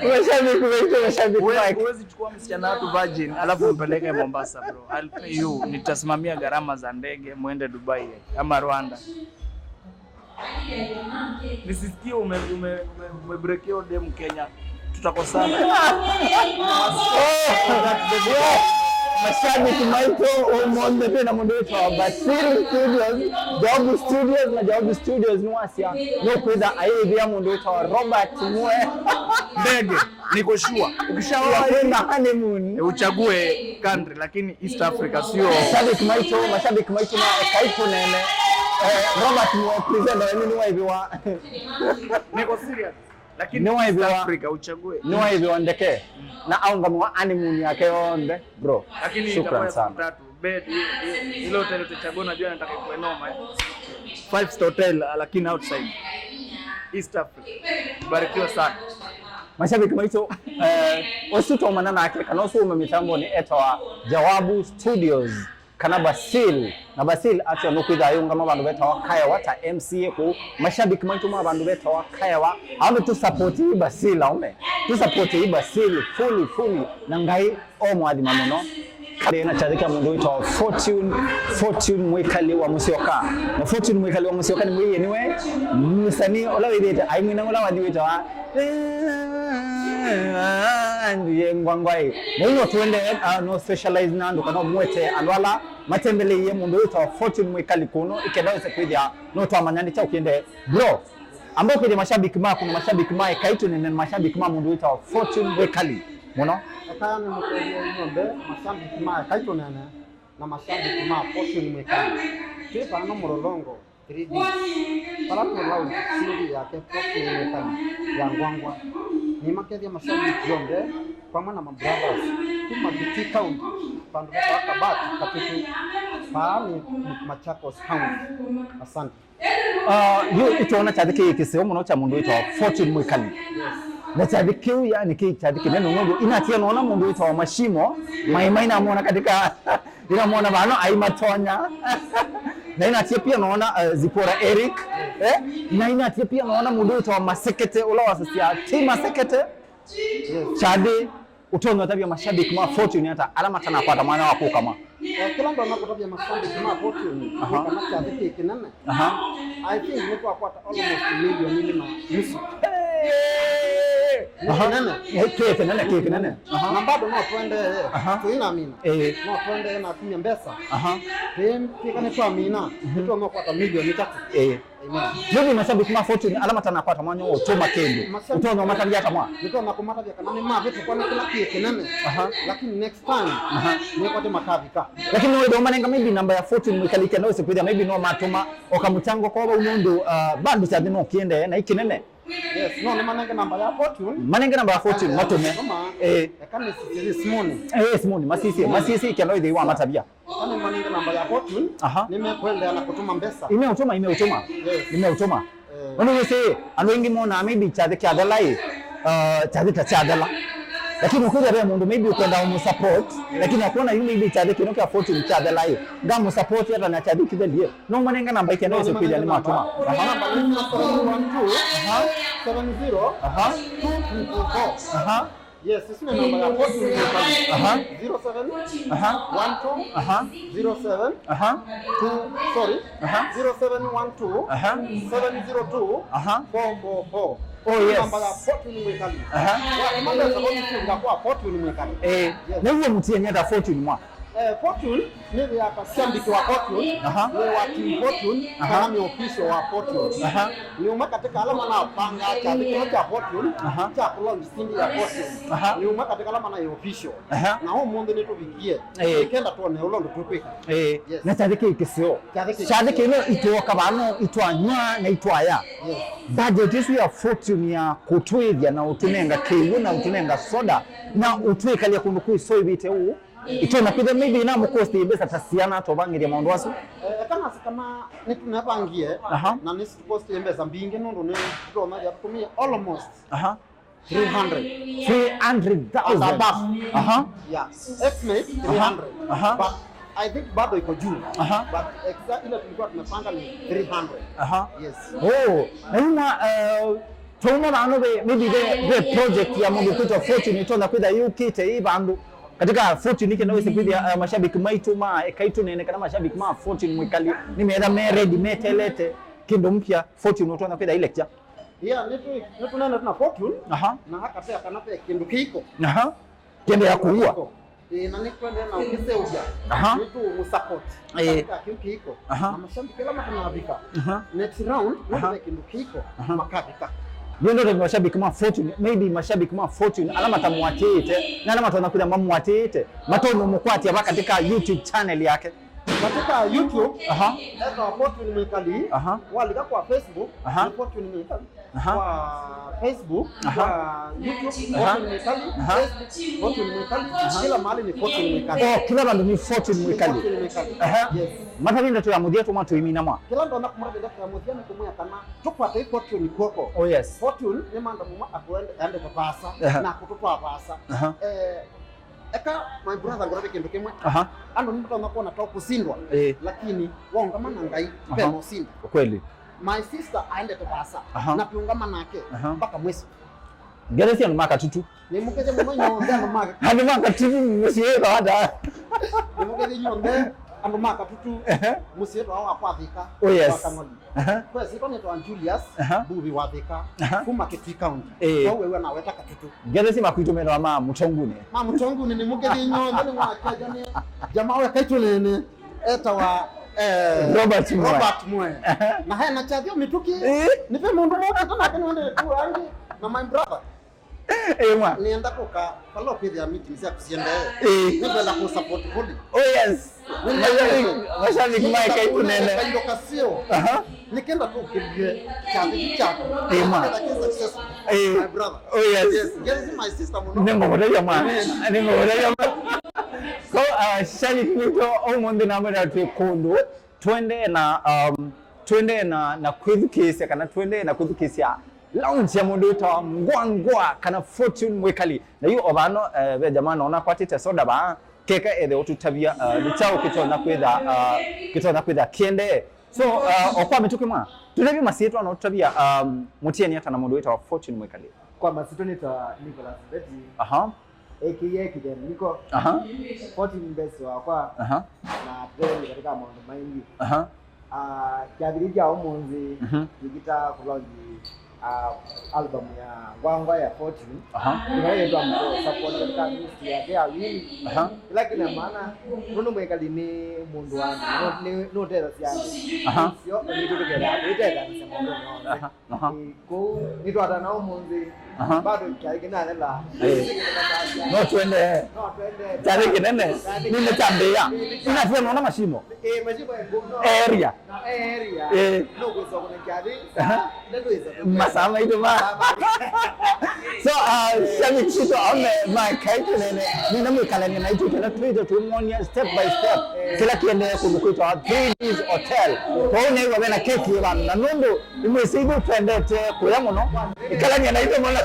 Mashabiki wetu, mashabiki wake. Huwezi chukua msichana watu virgin, alafu mpeleke Mombasa, bro. I'll pay you. Nitasimamia gharama za ndege, muende Dubai, eh, ama Rwanda. Nisisikie ume, ume, ume, umebreak hiyo dem Kenya. Tutakosana. Mashabiki maitũ, ũmũnthĩ twĩ na mũndũ wĩtawa Basil Studios, Jawabu Studios, na Jawabu Studios nĩwasya nũkwĩtha ayĩvĩa mũndũ wĩtawa Robert Mwe. Ndege, niko sure. Ukishaoa kwenda honeymoon. Uchague country, lakini East Africa sio. Mashabiki maitũ, mashabiki maitũ na ekai tũnene. Eh, Robert Mwe, presenter wenyu nĩwaĩvĩwa. Niko serious. Lakini East Africa uchague. Nĩwaĩvĩwa ndeke na aũngamĩwa honeymoon yake yonthe, bro. Lakini shukran sana. Bed, i-, i-, ile hotel utachagua, najua nataka ikuwe noma, eh. Five star hotel, lakini outside East Africa. Barikiwa sana. Mashabiki maitũ, eh, ũsu twaumana nake, kana ũsu uma mĩtambonĩ etawa Jawabu Studios, kana Basil. Na Basil actually nũkwĩtha ayũngama vandũ vetawa Kaewa ta M C A kũu. Mashabiki maitũ ma vandũ vetawa Kaewa, andũ tũsapoti Basil aume. Tũsapoti Basil fully, fully. Na Ngai o mwathima mũno. Ndĩ na kyathĩ kya mũndũ wĩtawa Fortune, Fortune Mwĩkali wa Mũsyoka. Na Fortune Mwĩkali wa Mũsyoka nĩ mwĩie nĩwe mũsanii ũla wĩthĩte aimwina ũla wathi wĩtawa Ndiye ngwangwai. Na ino tuende, uh, no specialize na andũ kana mwete andũ ala matembeleie mũndũ wĩtawa Fortune Mwĩkali kũno, ikenda wĩse kwĩthĩa no twamanya nĩ kyaũ kĩendee. Bro, amba ũkĩthye mashabiki maku na mashabiki ma ekai tũnene na mashabiki ma mũndũ wĩtawa Fortune Mwĩkali mũno. Eka nĩ mũkethie inyuothe mashabiki ma ekai tũnene na mashabiki ma Fortune Mwĩkali. Twĩ vano Mlolongo three D. Vala tũ launch single yake Fortune Mwĩkali ya Ngwangwa. Nĩmakethya mashabiki onthe vamwe na mabrothers kuma Kitui County, vandũ vetawa Kabati, Katutu, vaa nĩ Machakos County. Asante. Ah, yu ĩtwona kyathĩ kĩĩ kĩseo mũno kya mũndũ wĩtawa Fortune Mwĩkali. Yes. Na kyathĩ kĩu, yani, kĩ kyathĩ kĩnene nũndũ inatia noona mũndũ wĩtawa Mashimo, yes, Maimai namwona katika, inamwona vano aimatonya. Na inatia pia noona, eh, Zipora Eric, eh? Na inatia pia noona mũndũ wĩtawa Masekete, ũla wasasya ti Masekete. Yes. Kyathĩ, ũtonya ũtavya mashabiki ma Fortune ata ala matanakwata mwanya wa kũka mwa? Eh, kĩla ndonya kũtavya mashabiki ma Fortune, aha, kana kyathĩ kĩ kĩnene. Aha. I think nĩtwakwata almost milioni ilĩ na nusu. Hey! Aha. Nĩ kĩnene. Eh, kĩ kĩnene, kĩ kĩnene. Aha. Na bado no tũendee, aha, tũinamina. Eh. No tũendee na kumya mbesa. Aha. Twĩ-, twĩka nĩtwamina, mhm, nĩtũtonya kũkwata milioni itatũ. Eh. Amen. Maybe mashabiki ma Fortune ala matanakwata mwanya wa ũtũma kĩndũ, mashabiki, ũtonya ũmatavya ata mwa? Nĩtonya kũmatavya kana nĩmavĩtũkwa nĩ kĩla kĩ kĩnene. Aha. Lakini next time, aha, nĩkwate makavika. Lakini no wĩthĩa ũmanenga maybe namba ya Fortune Mwĩkali kenda wĩse kwĩthĩa maybe no matũma o kamũchango kwa vau nũndũ, uh, bado kyathĩ no kĩendee na ikĩnene. Yes, no nĩmanenge namba ya Fortune. Manenge namba ya Fortune, matũme. Namba ya Fortune, eh, eka nĩsisye simoni. Eh, simoni, masisye, masisye kenda wĩthĩa wa matavya. Kana manenge namba ya Fortune, aha, nĩmekũendeea na kũtũma mbesa. Imeũtũma, imeũtũma. Yes. Imeũtũma. Eh. Nũndũ wĩsĩ, andũ aingĩ monaa maybe kyathĩ kyathela ĩ, uh, kyathĩ ta kyathela. Lakini ũkwĩthĩa ve mũndũ maybe ũkwenda ũmũsupport, lakini akwona yu maybe kyathĩ kĩno kya Fortune kyathela ĩ, ngamũsupport ata na kyathĩ kĩthelie. No manenge namba ikenda wĩse kwĩthĩa nĩmatũma. Aha. Namba nĩ zero seven one two, aha, seven zero, aha, two two two four. Aha. Yes, ĩsu nĩ namba ya Fortune Mwĩkali. Aha. Zero seven, aha, one two, aha, zero seven, aha, two, sorry, aha, zero seven one two, aha, seven zero two, aha, four four four. Oh, yes. Namba ya Fortune Mwĩkali. Aha. Wa, namba ya Fortune, kwa Fortune Mwĩkali. Eh, yes. Na iwe mũtienye ta Fortune mwa? Eh, Fortune, nĩ ya mashabiki wa Fortune, aha, nĩ wa Team Fortune, aha, kana nĩ official wa Fortune. Aha. Nĩ ũmwe katika ala manapanga kyathĩ kĩno kya Fortune, aha, kya kũlaunch single ya Fortune. Aha. Nĩ ũmwe katika ala mana official. Aha. Na ũmũnthĩ nĩtũvikie. Eh. Nĩkenda tuone ũla ũndũ tũkwĩka. Eh. Yes. Na kyathĩ kĩĩ kĩseo. Kyathĩ kĩĩ kyathĩ kĩseo. Kĩno itwoka vano, itwanywa na itwaya. Yes. Budget ĩsu ya Fortune ya kũtwĩthya na ũtũnenga kĩw'ũ na ũtũnenga soda na ũtwĩkalya kũndũ kwĩsoĩvĩte ũũ. Itonya kwĩthĩa maybe inamũkosti mbesa ta siana tũvangĩthya maũndũ asu. Eh, eka nase kana nĩtũnevangie, aha, na nĩsitũkosti mbesa mbingĩ nũndũ nĩtũtonya ya tũtũmĩe almost, aha, three hundred. Three hundred thousand. And above. Aha. Yeah. Estimate, aha, three hundred. Aha. But I think bado iko juu. Aha. But exactly ile tulikuwa tumepanga ni three hundred. Aha. Yes. Oh, na yuma, uh, twauma vano ve, maybe ve, ve project ya mũndũ kwĩtwa Fortune itonya kwĩtha yũkĩte ĩ vandũ. Katika Fortune nĩkenda wĩse kwĩthĩa, uh, mashabiki maitũ ma ekai tũnene kana mashabiki ma Fortune Mwĩkali nĩmetha me ready, metelete kĩndũ mpya Fortune ũtonya kwĩtha ĩlekya. Yeah, nĩtũ-, nĩtũnene tuna Fortune, aha, na hakatea kana ve kĩndũ kĩiko. Aha. Kĩndũ ya kũua. Kĩiko. Ĩĩ, na nĩkwendee na ũkĩseũvya. Aha. Nĩtũũmũsupport. Ĩĩ. Katika kĩu kĩko. Aha. Na mashabiki ala matanavika. Aha. Next round, aha, nĩtũve kĩndũ kĩko, aha, makavika. Ndio ndio mashabiki ma Fortune, maybe mashabiki ma Fortune, ala matamũatĩĩte, na ala matonya kwĩthĩa mamũatĩĩte, matonya mũkwatĩa va katika YouTube channel yake. Katika YouTube, aha, etawa Fortune Mwikali. Aha. Walika kwa Facebook, aha, nĩ Fortune Mwikali. Aha. Kwa Facebook, aha, kwa YouTube, aha, Fortune Mwikali, aha, Facebook, Fortune Mwikali, aha, kila mahali ni Fortune Mwikali. Oh, kila vandũ nĩ Fortune Mwikali. Fortune Mwikali. Aha. Yes. Matavye ndeto ya mũthya tũma tũimina mwa. Kila ndonya kũmwatha ndeto ya mũthya nĩ kũmwĩa kana tũkwate Fortune kw'oko. Oh, yes. Fortune nĩ mandũ mumwe akwende, ende vaasa, aha, na kũtũtwaa vaasa. Aha. Eh, Eka, my brother, ngũtavye kĩndũ kĩmwe. Aha. Andũ nĩmatonya kwona ta ũkũsindwa, ĩĩ, lakini waũngama na Ngai, aha, ve na ũsindi. Kweli. My sister aendete vaasa, aha, na tũũngama nake, aha, mpaka mwiso. Ngethesie andũ ma Katutu. Nĩmũkethye mũno inyw'onthe andũ ma Katutu. Andũ ma Katutu mũsyĩ wĩtwa ata? Nĩmũkethye inyw'onthe andũ ma Katutu, ehe, mũsyĩ wĩtwa wa Kwathĩka, oh, yes, wa Kang'oli. Aha. Kwa ĩsyĩtwa nĩtawa Julius, aha, Mbuvi wa Thika, aha, kuma Kitui County. Ĩĩ. Kwa wĩw'a naweta Katutu. Ngethesie makwitũ metawa ma Mũtongunĩ. Ma Mũtongunĩ nĩmũkethye inyw'onthe nĩmwakethya nĩ jamaa wa Kaitũ Nene etawa, eh, Robert Mwe. Robert Mwe. Aha. Na hena Kyathio Mĩtũkĩ. Ĩĩ. Nĩ ve mũndũ mũkĩte nake nĩwendete tu angĩ. Na my brother. Ĩĩ, mwa. Nĩenda kũka vala ũkwĩthĩa meeting syaku siendee. Ĩĩ. Nĩngwenda kũ support fully. Oh, yes. Mashabiki, mashabiki ma Kaitũ Nene. Kaindo kaseo. Aha. Nĩkenda tũkĩlye kyathĩ kyaku. Ĩĩ, mwa. Nĩkenda kĩ successful. Ĩĩ. My brother. Oh, yes. Yes, yes, my sister mũno. Nĩngũkũteithia, mwa. Amen. Nĩngũkũteithia, mwa. So, uh, shabiki witũ, ũmũnthĩ namwĩra twĩ kũndũ twendee na, um, twendee na, na kwĩthukĩĩsya, kana twendee na kwĩthukĩĩsya launch ya mũndũ wĩtawa Ngwa Ngwa kana Fortune Mwikali. Na yu o vano, eh, ve jamaa naona akwatĩte soda vaa, keka ethe ũtũtavya, uh, nĩ kyaũ kĩtonya kwĩtha, uh, kĩtonya kwĩtha kĩendee. So, uh, o kwa mĩtũkĩ mwa, tũtavye masyĩtwa na ũtũtavya, um, mũtiani ata na mũndũ wĩtawa Fortune Mwikali. Kwa masyĩtwa nĩtawa Nicholas Mbeti. Aha. A K A Kithemiko. Aha. Fortune Best wakwa. Aha. Na tũtetheie katika maũndũ maingĩ. Aha. Ah, kyathĩ kya ũmũnthĩ, mhm, tũkĩta kũlonji, ah, album ya Ngwa Ngwa ya Fortune. Aha. Nĩkaĩtwa mũ support katika music yake ya Wini. Aha. Ĩla kĩna maana, nũndũ Mwikali nĩ mũndũ wa andũ, nũ-, nĩ, nũtethasya andũ. Aha. Sio, nĩtũtũkethĩa tũitethanĩsya maũndũ onthe. Aha. Aha. Ĩ, kũu nĩtwatana ũmũnthĩ, aha, bado kyaĩ kĩnalela. Ĩ. No twende. No twende. Kyaĩ kĩnene. Kyaĩ nĩnĩtambĩa. Nĩnĩtambĩa. Nĩnasema naona mashimo. Ĩ, mashimo ya nguo, no. Area. Na area. Ĩ. No kwĩswa kuna kyaĩ. Aha. Nĩtwĩsa. Masaa maitũ ma. Masaa maitũ. So, uh, shabiki sitũ ame ma Kaitũ Nene. Nĩna mwĩkalany'a naitũ kana twĩte tũmwonia step by step. Kĩla kĩendee kũndũ kwĩtawa Three Ds Hotel. Kwoou nĩw'a vena keki ĩvano. Na nũndũ Imwe syĩthu twendete kũya mũno, ĩkalany'a naitũ mũno.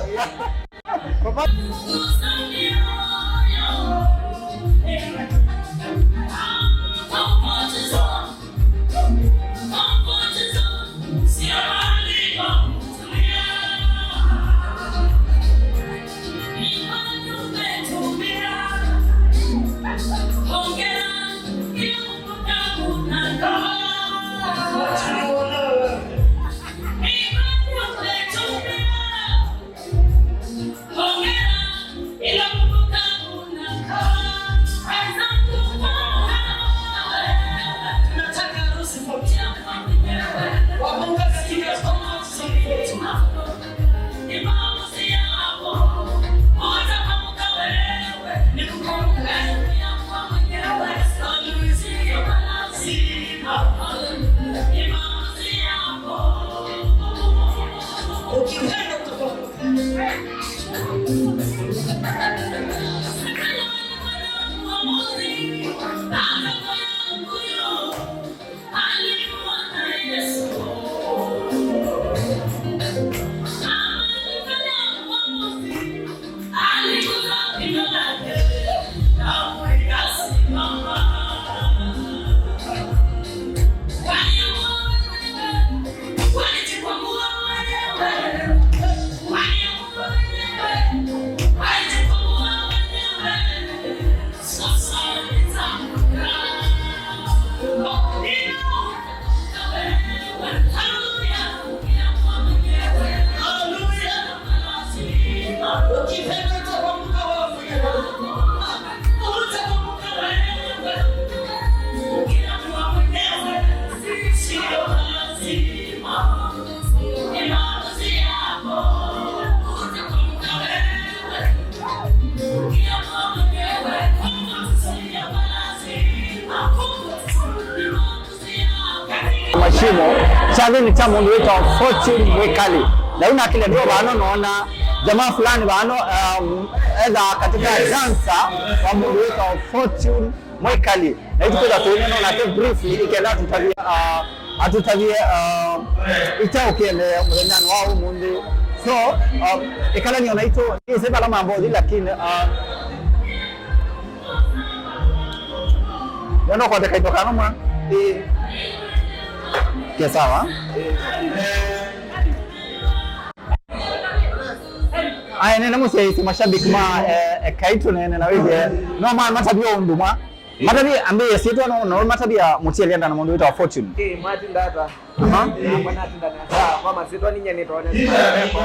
Kyathĩnĩ kya mũndũ wĩtawa Fortune Mwĩkali. Na yu nakĩlya ndio vano noona jamaa fulani vano, um, etha katika dancer wa mũndũ wĩtawa Fortune Mwĩkali. Na yu tũkwĩtha tũinena nake briefly, ĩkenda atũtavye, uh, atũtavye, uh, ĩkyaũ kĩendeea mũthenyanĩ wa ũmũnthĩ. So, um, ĩkalani ona itũ, nĩsĩ vala mambothi, lakini, uh, nĩona ũkwate kaindo kana mwa. Ĩĩ. Ke sawa. Aya, nene mũsyaĩĩsye mashabiki ma, eh, Ekai Tũneene na wĩthĩe no ma matavye ũndũ mwa. Matavye ambĩĩe syĩtwa no, no matavya mũtielya ndana mũndũ wĩtawa Fortune. Ĩĩ, mwatinda ata? Aha. Nakwa natinda nesa, kwa masyĩtwa ninye nĩtwa Onesmus Meko.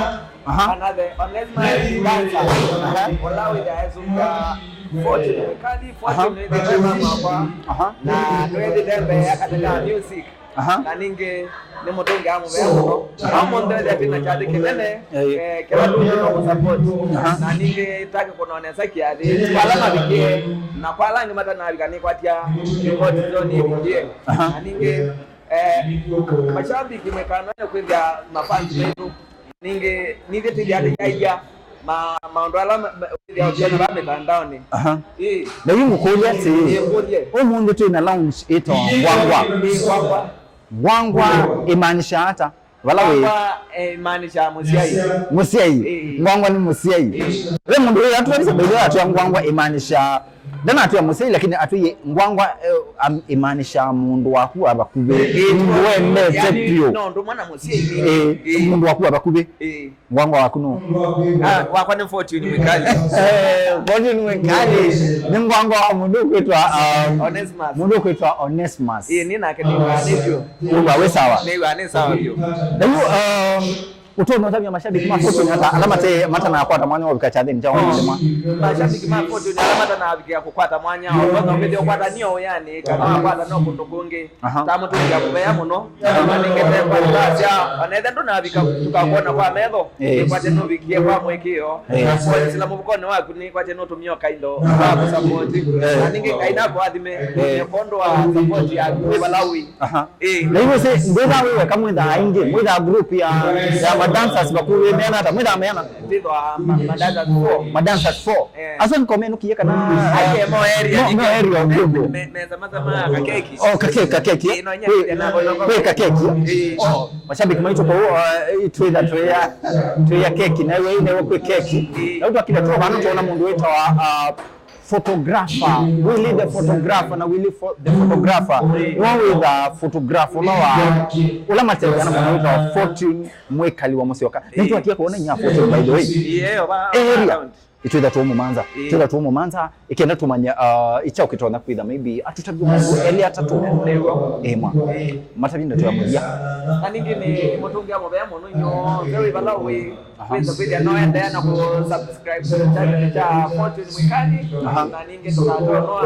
Aha. Kana the Onesmus dancer. Aha. Ũla wĩthĩa esũka Fortune Mwĩkali, Fortune wĩthĩe mama wakwa. Aha. Na twĩthĩte mbee ya katika music. Aha. Na ningĩ nĩ mũtũngĩa mũvea mũno. Aha. No mũndũ ethĩa twĩ na kyathĩ kĩnene, eh, kĩla tũngĩ no kũsupport. Aha. Na ningĩ takĩ kũnonesa kĩathĩ, kwa ala mavikie, na kwa ala angĩ matanavika nĩkwatya ripoti nzoni ĩvikie. Aha. Na ningĩ, eh, mashabiki mwĩkano nĩ kwĩthĩa mafans maitũ. Ningĩ, ningĩ tĩthĩathĩaia ma-, maũndũ ala ma-, ma-, wĩthĩawa ũkĩona va mĩtandaonĩ. Aha. Ĩĩ. Na yu ngũkũlya atĩĩ, ĩĩ, ngũlye. Ũmũnthĩ twĩ na lounge ĩtawa Ngwangwa. Ĩĩ, Ngwangwa. Ngwangwa ĩmaanisha ata? Vala wĩ? Ngwangwa, eh, ĩmaanisha mũsyai. Mũsyai. Ĩĩ. Ngwangwa nĩ mũsyai. Ĩĩ. Ve mũndũ wĩ atũavisa mbele atwĩa Ngwangwa ĩmaanisha Ndanatwĩa mũsyai, lakini atwĩie Ngwangwa, eh, am-, ĩmaanisha mũndũ waku wa vakuvĩ. Ĩĩ, mũndũ wendete yani, vyũ. No, ndũmwe na mũsyai nĩ. Ĩĩ, ĩĩ, mũndũ waku wa vakuvĩ. Ĩĩ. Ngwangwa waku nũ? Ah, wakwa nĩ Fortune Mwĩkali. Eh, Fortune Mwĩkali. Nĩ Ngwangwa wa mũndũ ũkwĩtwa, um, Onesmus. Mũndũ ũkwĩtwa Onesmus. Ĩĩ, nĩ nake nĩ ngwaa nĩ vyũ. Ũgwa wĩ sawa. Nĩ ngwaa nĩ sawa vyũ. Na yu, um, Ũtonya ũtavya mashabiki ma Fortune ata ala mate, matanakwata mwanya wa kũvika kyathĩnĩ kya ũmũnthĩ mwa? Mashabiki ma Fortune ala matanavikĩa kũkwata mwanya, ũtonya ũkĩthĩa ũkwata nĩ o wĩanĩ, kana wakwata no kũndũ kũngĩ. Aha. Tamũtũngĩa mũvea mũno. Aha. Nĩngĩte kwa ndasya, ona ethĩa ndũnavika tũkakwona kwa metho, eh, nĩkwate nũvikie kwa mũĩkĩĩo. Eh. Kwa sila mũvukonĩ waku nĩkwate nũtũmĩo kaindo, aha, wa kũsapoti. Eh. Na ningĩ Ngai nakũathime, eh, nĩ kwondũ wa support yaku wĩ vala wĩ. Aha. Ĩĩ. Na iwe se, ndwĩthaa wĩ weka, mwĩthaa aingĩ, mwĩthaa group ya, ya madancers vakuvĩ meana ata, mwĩthaa meana? Twĩthwa ma-, madancers four. Madancers four. Eh. Asu nĩko menũkie kana? Ake mo area. Mo, mo area o Google. Me-, meza mazama kakeki. Oh, kakeki, kakeki. Ĩĩ, no, nya-, kwĩ, nya-, kwĩ kakeki. Ĩĩ. Oh, mashabiki maitũ kũu, uh, twĩtha twĩya, twĩya keki, na iwe ine kwĩ keki. Ĩĩ. Na ũtwakile tu vano tuona mũndũ wĩtawa, uh, photographer, Willy the photographer na Willy pho-, the photographer. Nĩwe wĩthaa photographer ũla wa, ũla matethya na mũndũ wĩtawa Fortune Mwĩkali wa Mũsyoka. Nĩtwakie kuona inya Fortune, by the way. Area. Itwĩtha tũmũmanza. Ĩĩ. Twĩtha tũmũmanza, ĩkenda tũmanya, uh, ĩkyaũ kĩtonya kwĩtha, maybe atũtavye maũndũ elĩ atatũ. Nĩw'o. Ĩĩ mwa. Ĩĩ. Matavye ndeto ya mũthya. Na ningĩ nĩ mũtũngĩa mũvea mũno inyonthe wĩ vala wĩ. Aha. Wĩsa kwĩthĩa no endeea na kũ-subscribe to channel kya Fortune Mwĩkali. Aha. Na ningĩ ndũkatonoa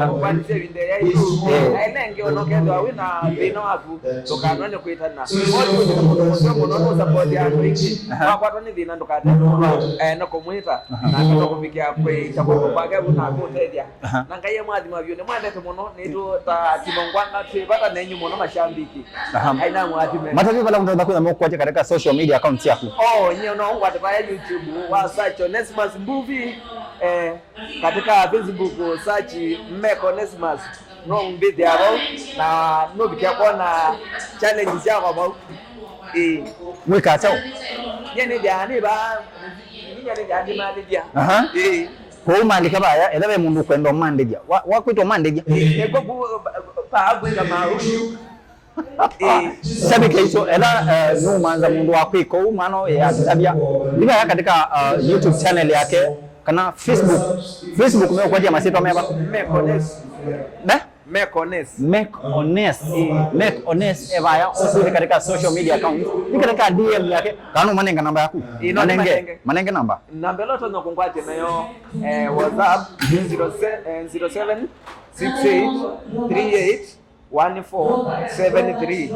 kũkwatĩsya ĩvinda yaitũ. Eh. Na ĩla ĩngĩ ona ũkethĩwa wĩ na thĩna waku, ndũkanone kwĩtana. Fortune nĩ mũndũ mũseo mũno, nũsapoti andũ aingĩ. Aha. Wakwatwa nĩ thĩna ndũkate kũmwĩta, eh, no kũmwĩta. Aha. Na akatoa kũvikĩa kwĩkya kwoko kwake vu na akũtethya. Aha. Na Ngai amwathima vyũ, nĩmwendete mũno, nĩtũ ta timu Ngwangwa twĩ vata nenyu mũno mashambiki. Aha. Ngai namwathime. Matavye vala ũtonya kwĩtha mũkwatya katika social media accounts yaku. Oh, nyie no ngwate vaya YouTube, wa search Onesmus Mbuvi, eh, katika Facebook search Meko Onesmus. No mbĩthĩa vau, na nũvikĩa kwona challenge syakwa vau. Ĩĩ. Wĩka kyaũ? Nyie nĩthĩa nĩ va, nyie nĩthĩa ndĩmalĩthya. Aha. Ĩĩ. Kwoou maandĩke vaya, ethĩwa ve mũndũ ũkwenda ũmandĩthya. Wa, wakwĩtwa ũmandĩthya? Ĩĩ, ĩkwo ku, pa, pa, kwĩka maũndũ. Ĩĩ. Shabiki aitũ, ethĩwa, eh, nũmanza mũndũ wa kwĩka ũu, mwana ũyũ atũtavya. Nĩ vaya katika, uh, YouTube channel yake, kana Facebook. Facebook meũkwatya masyĩtwa meva? Meko Ones. Ne? Meko Ones. Meko Ones. Ĩĩ. Meko Ones e vaya, ũsũnĩ katika social media account. Nĩ katika D M yake. Kana ũmanenge namba yaku? Ĩĩ, no, manenge, manenge. Manenge namba. Namba ĩla ũtonya kũngwatya nayo, eh, WhatsApp, zero se-, eh, zero seven six eight three eight one four seven three.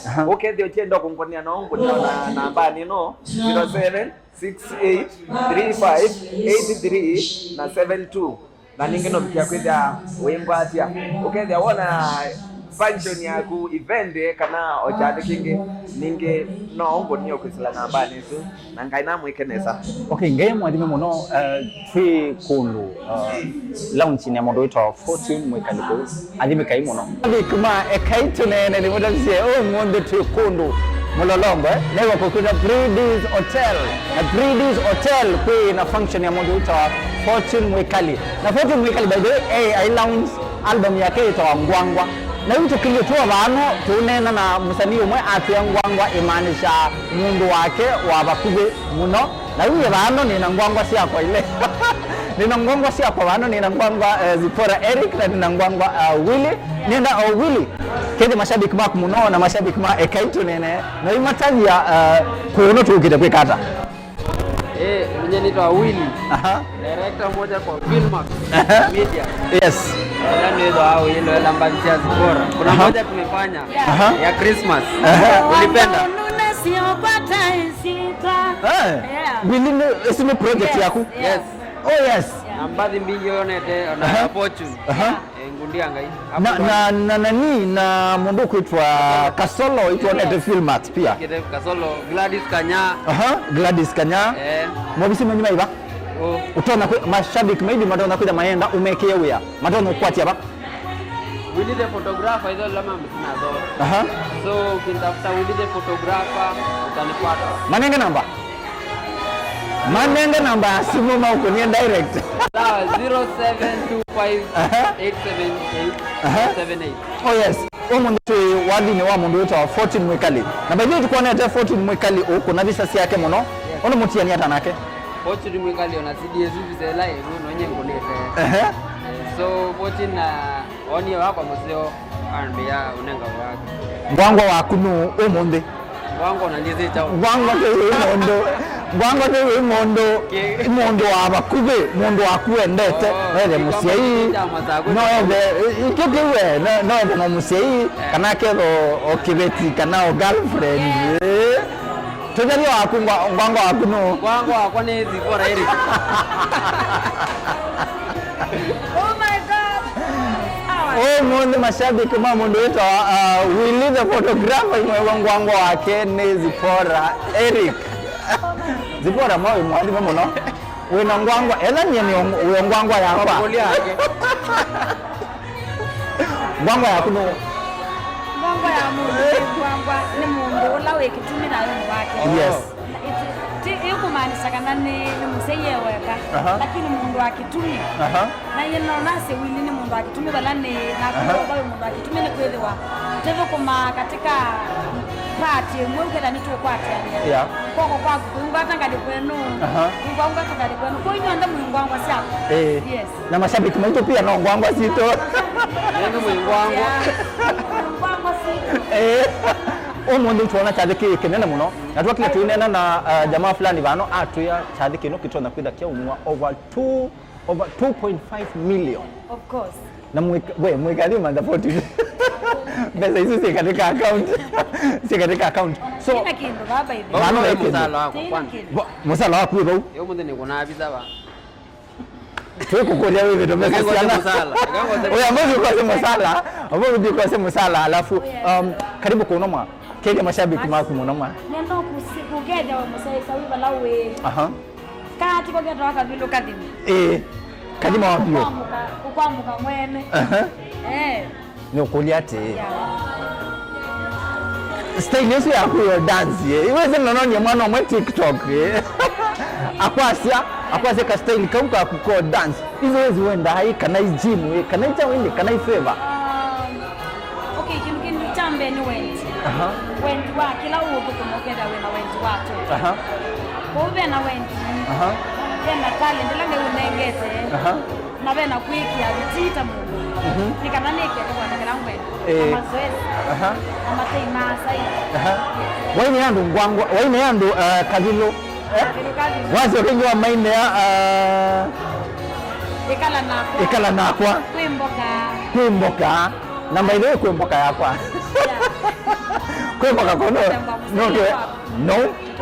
Aha. Ũkethĩa ũkyenda kũngũnĩa no ngũnĩa na nambanĩ ĩno, zero seven six eight three five eight three na seven two. Na ningĩ no ũvikĩa kwĩthĩa wĩngwatya. Ũkethĩa wona Function yaku, event, kana o kyathĩ kĩngĩ, ningĩ no ũngũnie kwĩsĩla nambanĩ ĩsu, na Ngai namwĩke nesa. Okay, Ngai amũathime mũno. Eh, twĩ kũndũ, uh, lounge-inĩ ya mũndũ wĩtawa Fortune Mwikali kũu. Athimĩkai mũno. Mashabiki ma Ekai Tũneene nĩmũtavisye ũmũnthĩ twĩ kũndũ Mũlolongo, eh? Nĩw'a kũkwĩta Breedy's Hotel. Na Breedy's Hotel kwĩ na function ya mũndũ wĩtawa Fortune Mwikali. Na Fortune Mwikali, by the way, eh, ai lounge, album yake yĩtawa Ngwangwa. Na yu tũkilyĩ tũo vaano, tũũneena na mũsanii ũmwe atwĩa Ngwangwa ĩmaanishaa mũndũ wake wa vakuvĩ mũno. Na yu nyie vaano nĩ na ngwangwa syakwa ilĩ. Nĩ na ngwangwa syakwa vaano, nĩ na ngwangwa, eh, Zipporah Eric, na nĩ na ngwangwa, eh, Willy. Nĩenda o Willy. Kethĩ mashabiki maku mũno na mashabiki ma Ekai Tũneene, na imatavya, eh, kũno tũkĩte kwĩka ata? Eh, mwenye nitwa Willy. Aha. Director moja kwa Filmax Aha. Media. Yes. Ela ndio hizo au ile ela mbanzi ya Zipporah. Kuna Aha. moja tumefanya Aha. ya Christmas. Aha. Ulipenda? Eh. Yeah. Willy, nĩ, ĩsu nĩ project Yes, yaku? yes. Yes. Oh, yes. Na mbathi mbingi onete, ona Aha. Fortune. Aha. Eh, ngundi ya Ngai. Na, Hapo na, na, nani, na mũndũ kwĩtwa Kasolo, itwonete Yes. Filmax pia. Kete Kasolo, Gladys Kanya. Aha, Gladys Kanya. Eh. Mobisi menyu maiva? Oh. Ũtonya kwĩ, mashabiki maitũ matonya kwĩtha mayenda ũmekĩe wĩa. Matonya ũkwatya va? Willy the photographer, hizo lama msina zo. Aha. So, ukinitafuta Willy the photographer, utanipata. Manenge namba? Manenge namba ya simu maũkũnie direct. Sawa, zero seven two five eight seven eight seven eight. Aha. Oh yes. Ũmũnthĩ twĩ wathinĩ wa mũndũ wĩtawa Fortune Mwikali. Na by the way, tũkwonete Fortune Mwikali ũkũna visa syake mũno. Yes. Ũnĩ mũtiani ata nake? Fortune Mwikali ona C D S visa ĩla ĩvu nonye ngũnĩte. Ehe. So, Fortune na onie wakwa mũseo, ambĩa ũnenga wake. Ngwangwa waku nũ ũmũnthĩ? Ngwangwa na ndizi chao. Ngwangwa nĩ wĩ mũndũ, ngwangwa nĩ wĩ mũndũ, Kĩ- mũndũ wa vakuvĩ, mũndũ waku wendete, Oh, no ethe kĩkamba mũsyai, kĩkya masaku no ethe, ikĩtiwe, no, no ethe mũsyai, Eh. kana ketho o kĩveti, kana o girlfriend. Eh. Eh. Tũtharia waku ngwa-, ngwangwa waku nũ? Ngwangwa wakwa nĩ Zipporah Eric. Oh my God. Ũmũnthĩ mashabiki ma mũndũ wĩtawa, uh, Willy the photographer imwew'a ngwangwa wake nĩ Zipporah Eric. Zipporah, mwa wĩ mwathime mũno. Wĩna ngwangwa, ela nyie nĩ ong-, wĩ ngwangwa yakwa. Ngwangwa yaku nũ? Ngwangwa ya mũndũ nĩ ngwangwa nĩ mũndũ ũla wĩ kĩtumi na wĩna wake. Yes. Na ĩti-, ti ĩkũmaanisya kana nĩ, nĩ mũsyai e weka, Aha. lakini mũndũ wa kĩtumi. Aha. Na yĩno nasye Willy nĩ mũndũ wa kĩtumi vala nĩ, naku Aha. ũka wĩ mũndũ wa kĩtumi nĩ kwĩthĩwa tũthũkũmaa katika part ĩmwe ũketha nĩtũkwatĩanĩa. Yeah. Kwoko kwaku kũingwata ngalĩ kwenu. Aha. Kũingwata ngalĩ kwenu. Kwa inyw'onthe mwĩ ngwangwa syakwa. Eh. Yes. Na mashabiki maitũ pia no ngwangwa sitũ. Nĩngĩ mwĩ ngwangwa. Yeah. Ngwangwa sitũ. Eh. Ũmũnthĩ twona kyathĩ kĩ kĩnene mũno. Na twakile tũinena na, uh, jamaa fulani vano atwĩa kyathĩ kĩno kĩtonya kwĩtha kyaumwa over two, over two point five million. Of course. Na mwĩka-, we, mwĩkathi mantha forty. Mbesa isu syĩ katika account. Syĩ katika account. So, Sina kĩndũ baba ithe. Vano Vano ve ve kĩndũ. Mũsala wako Sina kwanza. Kĩndũ. Bo-, mũsala waku wĩ vau? Yo mũthĩ nĩ kuna visa va. Twĩkũkũlya wĩvĩtwe mbesa Ngekose syana. Mũsala. Ngekose Oya, mũsala. Mũthiĩ ũkose mũsala. Mũthiĩ ũkose mũsala, alafu, um, karibu kũno mwa. Kethya mashabiki maku mũno mwa. Nenda kũkethya we mũsyaĩĩsya wĩ vala wĩ. Aha. Kaa tiko ketawa kavilũ kathima. Ĩĩ. Kathima wa vyũ. Ũkwamũka, ũkwamũka mwene. Aha. Eh. Nĩũkũlya atĩĩ, Yeah. style ĩsu yaku yo dance, eh? Iweze nonanie mwana ũmwe TikTok, eh? Akwasya, akwasya ka style kau kaku ko dance. Izo wezi wenda ai, kana i gym, eh? Kana i kyaũ ĩndĩ, kana i favor? Um, okay, kĩndũ kĩndũ kya mbee nĩ wendi. Aha. Wendi wa kĩla ũũthũkũma ũkethĩa wĩna wendi wakyo. Aha. Kwoou ve na wendi. Aha. Ve na talent ĩla Ngai ũnengete. Aha. Na ve na kwĩkĩa vitii ta mũndũ. Mhm. Nĩ kana nĩke kũkwata kĩla ngwenda. Na Eh. mazoezi. Aha. Na matei ma asai. Aha. Waine andũ ngwangwa, waine andũ, uh, kavilũ. Eh? Kavilũ, kavilũ. Wasyoka ĩngĩ wamainĩa, uh, Ĩkala nakwa. Ĩkala nakwa. Kwĩ mboka. Kwĩ mboka. Na by the way, kwĩ mboka yakwa. Yeah. Kwĩ mboka kono. Kwĩ mboka no, mũsili no, wakwa. No.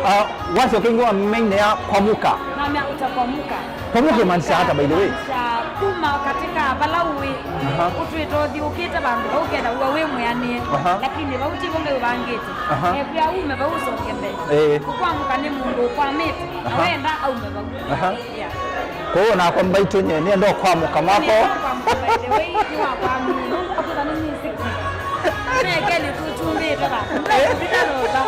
Uh, wasyoka ĩngĩ wamainĩa kwamuka. Namea ũtakwamuka. Kwamũka ĩmaanisha ata, by the way? Kũmaanisha kuma katika vala ũĩ, aha, ũtwĩte ũthiũkĩte vandũ vau, ũkethaw'a wĩ mwĩanĩe, aha, lakini vau tivo Ngai ũvangĩte. Aha. Ekwĩa ume vau ũsyoke mbee. Ĩĩ. Kũkwamũka nĩ mũndũ ũkwamĩte, na, aha, wenda aume vau. Aha. Yeah. Kwoou nakwa mbaitũ nye, nĩenda ũkwamũka mwako. Nĩenda ũkwamũka, by the way, nĩ wakwa mũno. Nũkwatĩka nĩ music. Mekeli tũtumbĩte va. Ndakupita roba.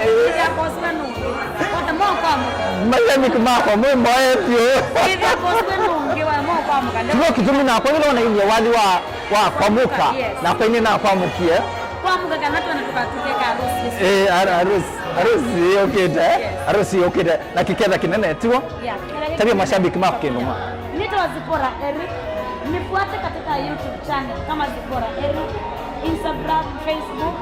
Ĩthĩa kosiwe nũngĩ. Wata mo kwamũka. Mashabiki makwa, mwĩ mboe vyũ. Ĩthĩa kosiwe nũngĩ, wa mo kwamũka. Kĩvo kĩtumi nakwa ĩla ũnainie wathi wa, wa kwamũka. Yes. Nakwa ĩnĩ nakwamũkie. Kwamũka kana twona tũkatuke ka harusi. Eh, har-, harusi, harusi yũkĩte. Yes. Harusi yũkĩte. Na kĩketha kĩnene, tiw'o? Yeah, kĩla. Tavya mashabiki maku kĩndũ mwa. Nĩtawa Zipporah Eric. Nifuate katika YouTube channel kama Zipporah Eric, Instagram, Facebook,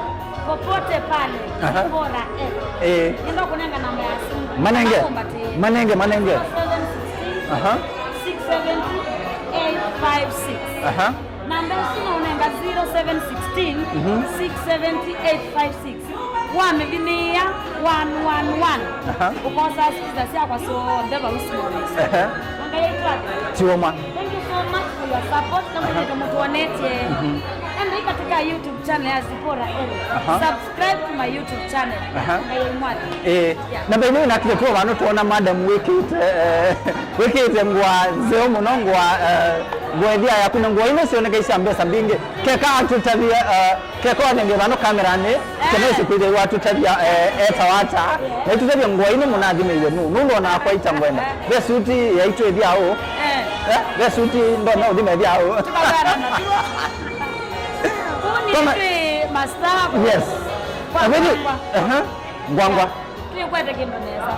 popote pale, aha, Zipporah Eric. Eh. Nenda kunenga namba ya simu. Manenge. Nakumbatiye. Manenge, manenge. Zero seven sixteen, aha, six seventy, eight five six. Aha. Namba ya simu unenga zero seven sixteen, mhm, six seventy, eight five six. Wamĩvinĩĩa one one one. Aha. Ũkosa sikiza syakwa syonthe vau syonthe. Ehe. Ngai aitũ athĩ. Tiw'o mwa. Thank you so much for your support. Aha. Namwĩnĩte mũtwonetye. Mhm. Endai katika YouTube channel ya Zipporah Eric. Aha. Subscribe to my YouTube channel. Aha. Ngai aimwathĩe. Eh, yeah. Na by the way, nakile tuo vano tuona madam wĩkĩte, eh, wĩkĩte ngũa nzeo mũno, ngũa, eh, ngũa ĩthĩa yaku na ngũa ino sioneka isya mbesa mbingĩ. Keka atũtavie, eh, Keko anenge vano kameranĩ, eh, kana ĩsikwĩthĩwa atũtavya, eh, etawa ata, na itũtavya ngũa ino mũnathimĩiwe nũũ, nũndũ ona akwa ita ngwenda. Ve suti yaitũ ĩthya ũũ. Eh. Eh, ve suti ndonya ũthima ĩthya ũũ. Tũkavana na tuo. Kũu nĩ twĩ mastaa. Yes. Kwa Avili, ngwangwa. Aha. Ngwangwa. Twĩkwete kĩndũ nesa.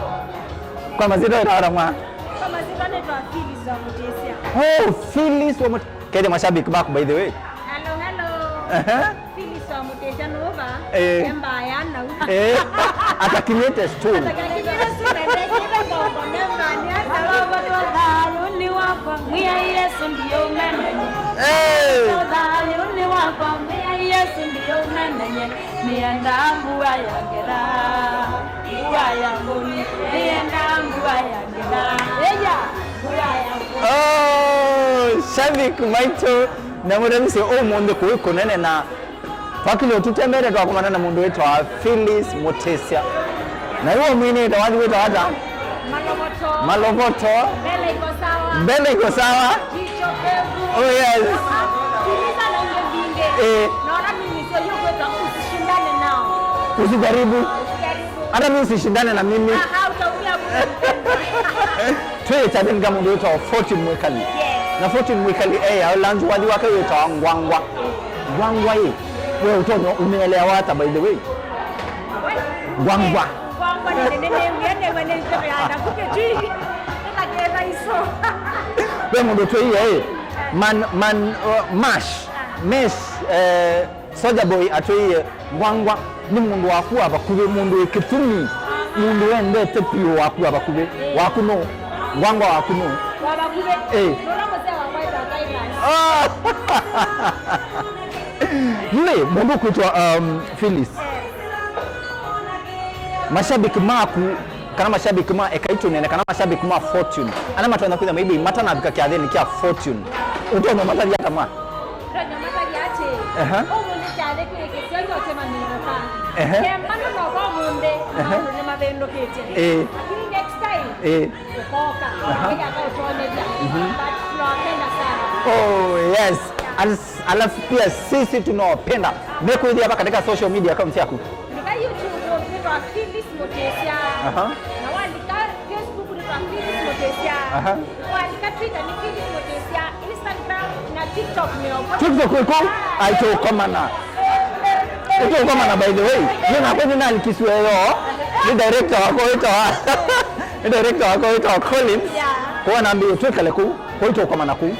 Kwa masyĩtwa ĩtawa mwa. Kwa masyĩtwa nĩtawa Phyllis wa Mũtĩsya. Oh, Phyllis wa Mũtĩsya. Kethĩa mashabiki maku, by the way. Hello, hello. Aha. Phyllis wa Mũtĩsya nũva. Eh. Embaya nau. Eh. Atakinyĩte stool. Atakinyĩte stool, ndekĩte ngombo, nembani, ata. Thayũnĩ wakwa, Mwĩai Yesũ ndiũmenenye. Eh. Thayũnĩ wakwa, Mwĩai Yesũ ndiũmenenye. Nĩenda mbua ya ngetha, mbua ya ngũni. Nĩenda mbua ya ngetha. Eya. Oh, shabiki maitũ, na mũtavĩsye ũmũnthĩ kũĩ kũnene na twakile ũtũtembete twakomana na mũndũ wĩtawa Phyllis Mũtĩsya. Na iwe mwĩnĩte wathi wĩtawa ata? Malovoto. Malovoto. Mbele iko sawa. Mbele iko sawa. Jicho pevu. Oh, yes. Aha. Tuliza na unge vinge. Eh. Naona mimi sio hiyo kwetu, usishindane nao. Usijaribu. Usijaribu. Hata mimi usishindane na mimi. Aha, utaumia bure. Twĩ kyathĩnĩ kya mũndũ wĩtawa Fortune Mwĩkali. Yes. Na Fortune Mwĩkali e ya ũlanzu wathi wake wĩtawa Ngwangwa. Ngwangwa ĩ, we ũtonya ũmĩeleawa ata, by the way? Ngwangwa. Ngwangwa nĩ nene, nĩ nene, nĩ nene, nĩ nene, nĩ nene. Ve mũndũ twĩie ĩ, man, man, uh, mash, mesh, eh, Soldier Boy atwĩie, Ngwangwa nĩ mũndũ waku wa vakuvĩ, mũndũ wĩ kĩtumi, mũndũ wendete piũ waku wa vakuvĩ. Waku nũ? Ngwangwa waku nũ? Wa vakuvĩ. Eh. Nũla mũsee wakwa etawa Titus. Ah! Nĩ mũndũ kwĩtwa, um, Phyllis. Mashabiki maku, kana mashabiki ma, ekai tũnene, kana mashabiki ma Fortune, ala matonya kwĩtha maybe matanavika kyathĩnĩ kya Fortune, ũtonya matavya ata mwa? Ndonya matavya atĩ, aha, ũmũnthĩ kyathĩ kĩĩ kĩseo kyote mamĩnũka. Ehe. Kemba nũnoka ũmũnthĩ, ehe, maũndũ nĩmavĩndũkĩte. Ĩĩ. Lakini next time, ĩĩ, ũkoka. Aha. Ngai akaũtonyethya. Mhm. But tunawapenda sana. Oh, yes. Al-, alafu pia sisi tunawapenda. Mekwĩthĩa hapa katika social media accounts yaku? Katika YouTube, nĩtwa Phyllis Mũtĩsya. Aha. Na wandĩka Facebook nĩtwa Phyllis Mũtĩsya. Aha. Wandĩka Twitter nĩ Phyllis Mũtĩsya. Instagram na TikTok nĩo. TikTok ĩkũ? Ai, tũkomana. Ĩtũkomana, by the way. Nĩ nakwa nĩ nalikiswe yo. Nĩ director wakwa wĩtawa, nĩ director wakwa wĩtawa Collins. Yeah. Kwa nambĩĩe twĩkale kũu. Kwa itũkomana kũu. No.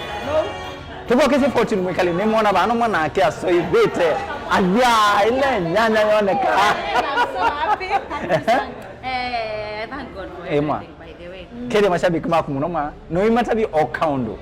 Tũthokesye Fortune Mwĩkali, nĩmwona vano mwanake asoivĩte, athya ĩle nyanya yoneka. I'm so happy. Eh, thank God for everything, by the way. Kethĩa mashabiki maku mũno ma, noĩmatavye o kaũndũ.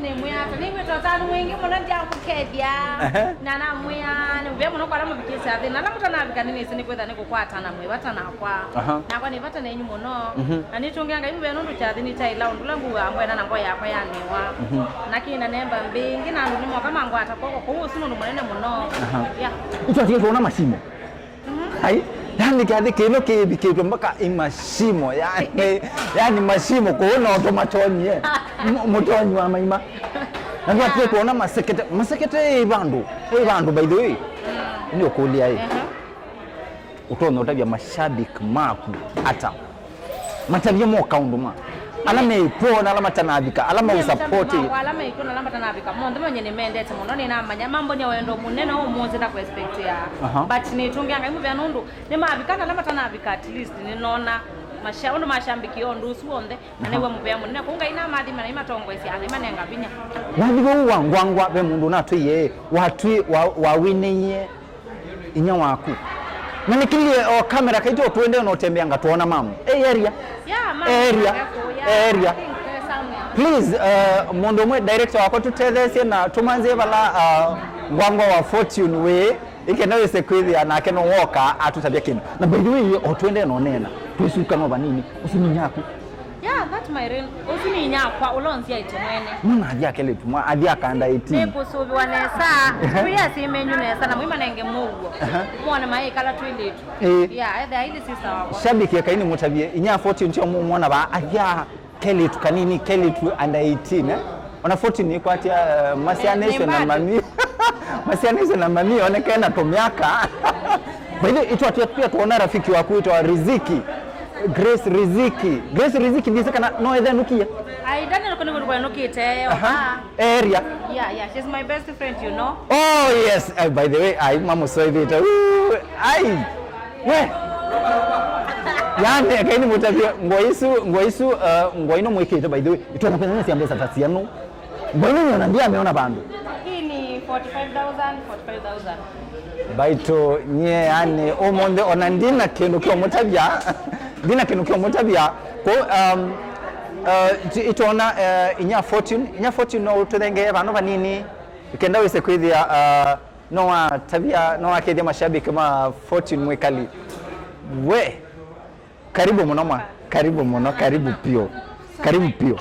Nĩmwĩa ata, nĩw'ĩte ũtanu mwingĩ mũno ndyakũkethya. Ehe. Na namwĩa, nĩ mũvea mũno kwa ala mũvikĩsya thĩna. Ala mũtanavika nĩnĩsĩ nĩkwĩtha nĩkũkwatana mwĩ vata nakwa. Aha. Nakwa nĩ vata nenyu mũno. Mhm. Na nĩtũngĩa Ngai mũvea nũndũ kyathĩ nĩkyaĩla ũndũ ũla ngũaa ngwenda na ngoo yakwa yanĩwa. Mhm. Na kĩna nemba mbĩngĩ na andũ nĩmoka mangwata kw'oko kũu ũsu nũndũ mũnene mũno. Aha. Yeah. Ĩtwatie kũona masimo. Ai, yani kyathĩ kĩno kĩvikĩtwe mpaka imashimo, yani, yani mashimo kũu no tũmatonyie. M-, mũtonyi wa maima. Na ndio tuwe kuona masekete, masekete ĩ vandũ, ĩ vandũ by the way. Nĩ ũkũlya ĩ. Ũtonya ũtavya mashabiki maku ata? Matavye mo kaũndũ ma ala mekwona, ala matanavika, ala mau support. Ala mekwona, ala matanavika, monthe manye nĩmendete mũno, nĩnamanya mambonia wendo mũnene ũmũnthĩ na kũexpectia. Aha. But nĩtũngĩa Ngai mũvea nũndũ nĩmavika na ala matanavika, at least nĩnona masha-, ũndũ mashambĩkĩa ũndũ ũsu w'onthe, na nĩw'a mũvea mũnene. Kũu Ngai namathima na imatongoesya na imanenga vinya. Wathi ũu wa ngwangwa ve mũndũ ũnatwĩie watwĩ wa, wawinĩie inya waku. Manikilie o kamera kaitũ ũtwende na ũtembeanga twona mamu. Area. Yeah, mamu. Area. Area. Please, uh, mũndũ ũmwe director wakwa tũtetheesye na tũmanzie vala, uh, ngwangwa wa Fortune wĩ, ĩkenda wĩse kwĩthĩa nake no woka atũtavya kĩndũ. Na by the way, o twende na ũneena, twĩsuka no vanini, ũsu nĩ nyaku. Yeah, that's my real. Ũsu nĩ inyakwa, ũla ũnzyaĩte mwene. Mwana athi akelĩtu, mwa-, athi akanda eighteen. Nĩkũsũvĩwa nesa, kwĩ asyai menyu nesa, na mwĩmanenge mũuo. Aha. Mwone maĩkala twĩlĩtu. Ĩĩ. Yeah, ethĩa ili sister wakwa. Shabiki ekai nĩmũtavye, inya Fortune tyo mũmwona va, athi akelĩtu kanini, kelĩtu under eighteen, eh? Ona Fortune nĩkwatya, eh, masyaanĩsye na mami. Masyaanĩsye na mami, onekana tũmyaka. By the way, itwa pia tuona rafiki waku itwa Riziki. Grace Riziki. Grace Riziki ndise kana no ethe nukia. Ai, Daniel kuni kuni kwa nukite. Aha. Area. Yeah, yeah, she's my best friend, you know. Oh yes. Uh, by the way, ai mamu so ivita. Ai. We. Yani akaini mutavyo ngo isu, ngo isu, uh, ngo ino mwikite by the way. Itwa na pesa cia mbesa tasiano. Mbona niona ndia ameona bandu. Hii ni forty-five thousand, forty-five thousand. Baito nye yani ũmũnthĩ ona ndina kĩndũ kĩũmũtavya. Ndina kĩndũ kĩũmũtavya. Ko, um, uh, ti-, itona, uh, inya Fortune, inya Fortune no ũtũthengee vano vanini. Kenda wĩse kwĩthĩa, uh, no watavya, no wakethya mashabiki ma Fortune mwĩkali. We. Karibu mũno mwa, karibu mũno, karibu pio, karibu pio.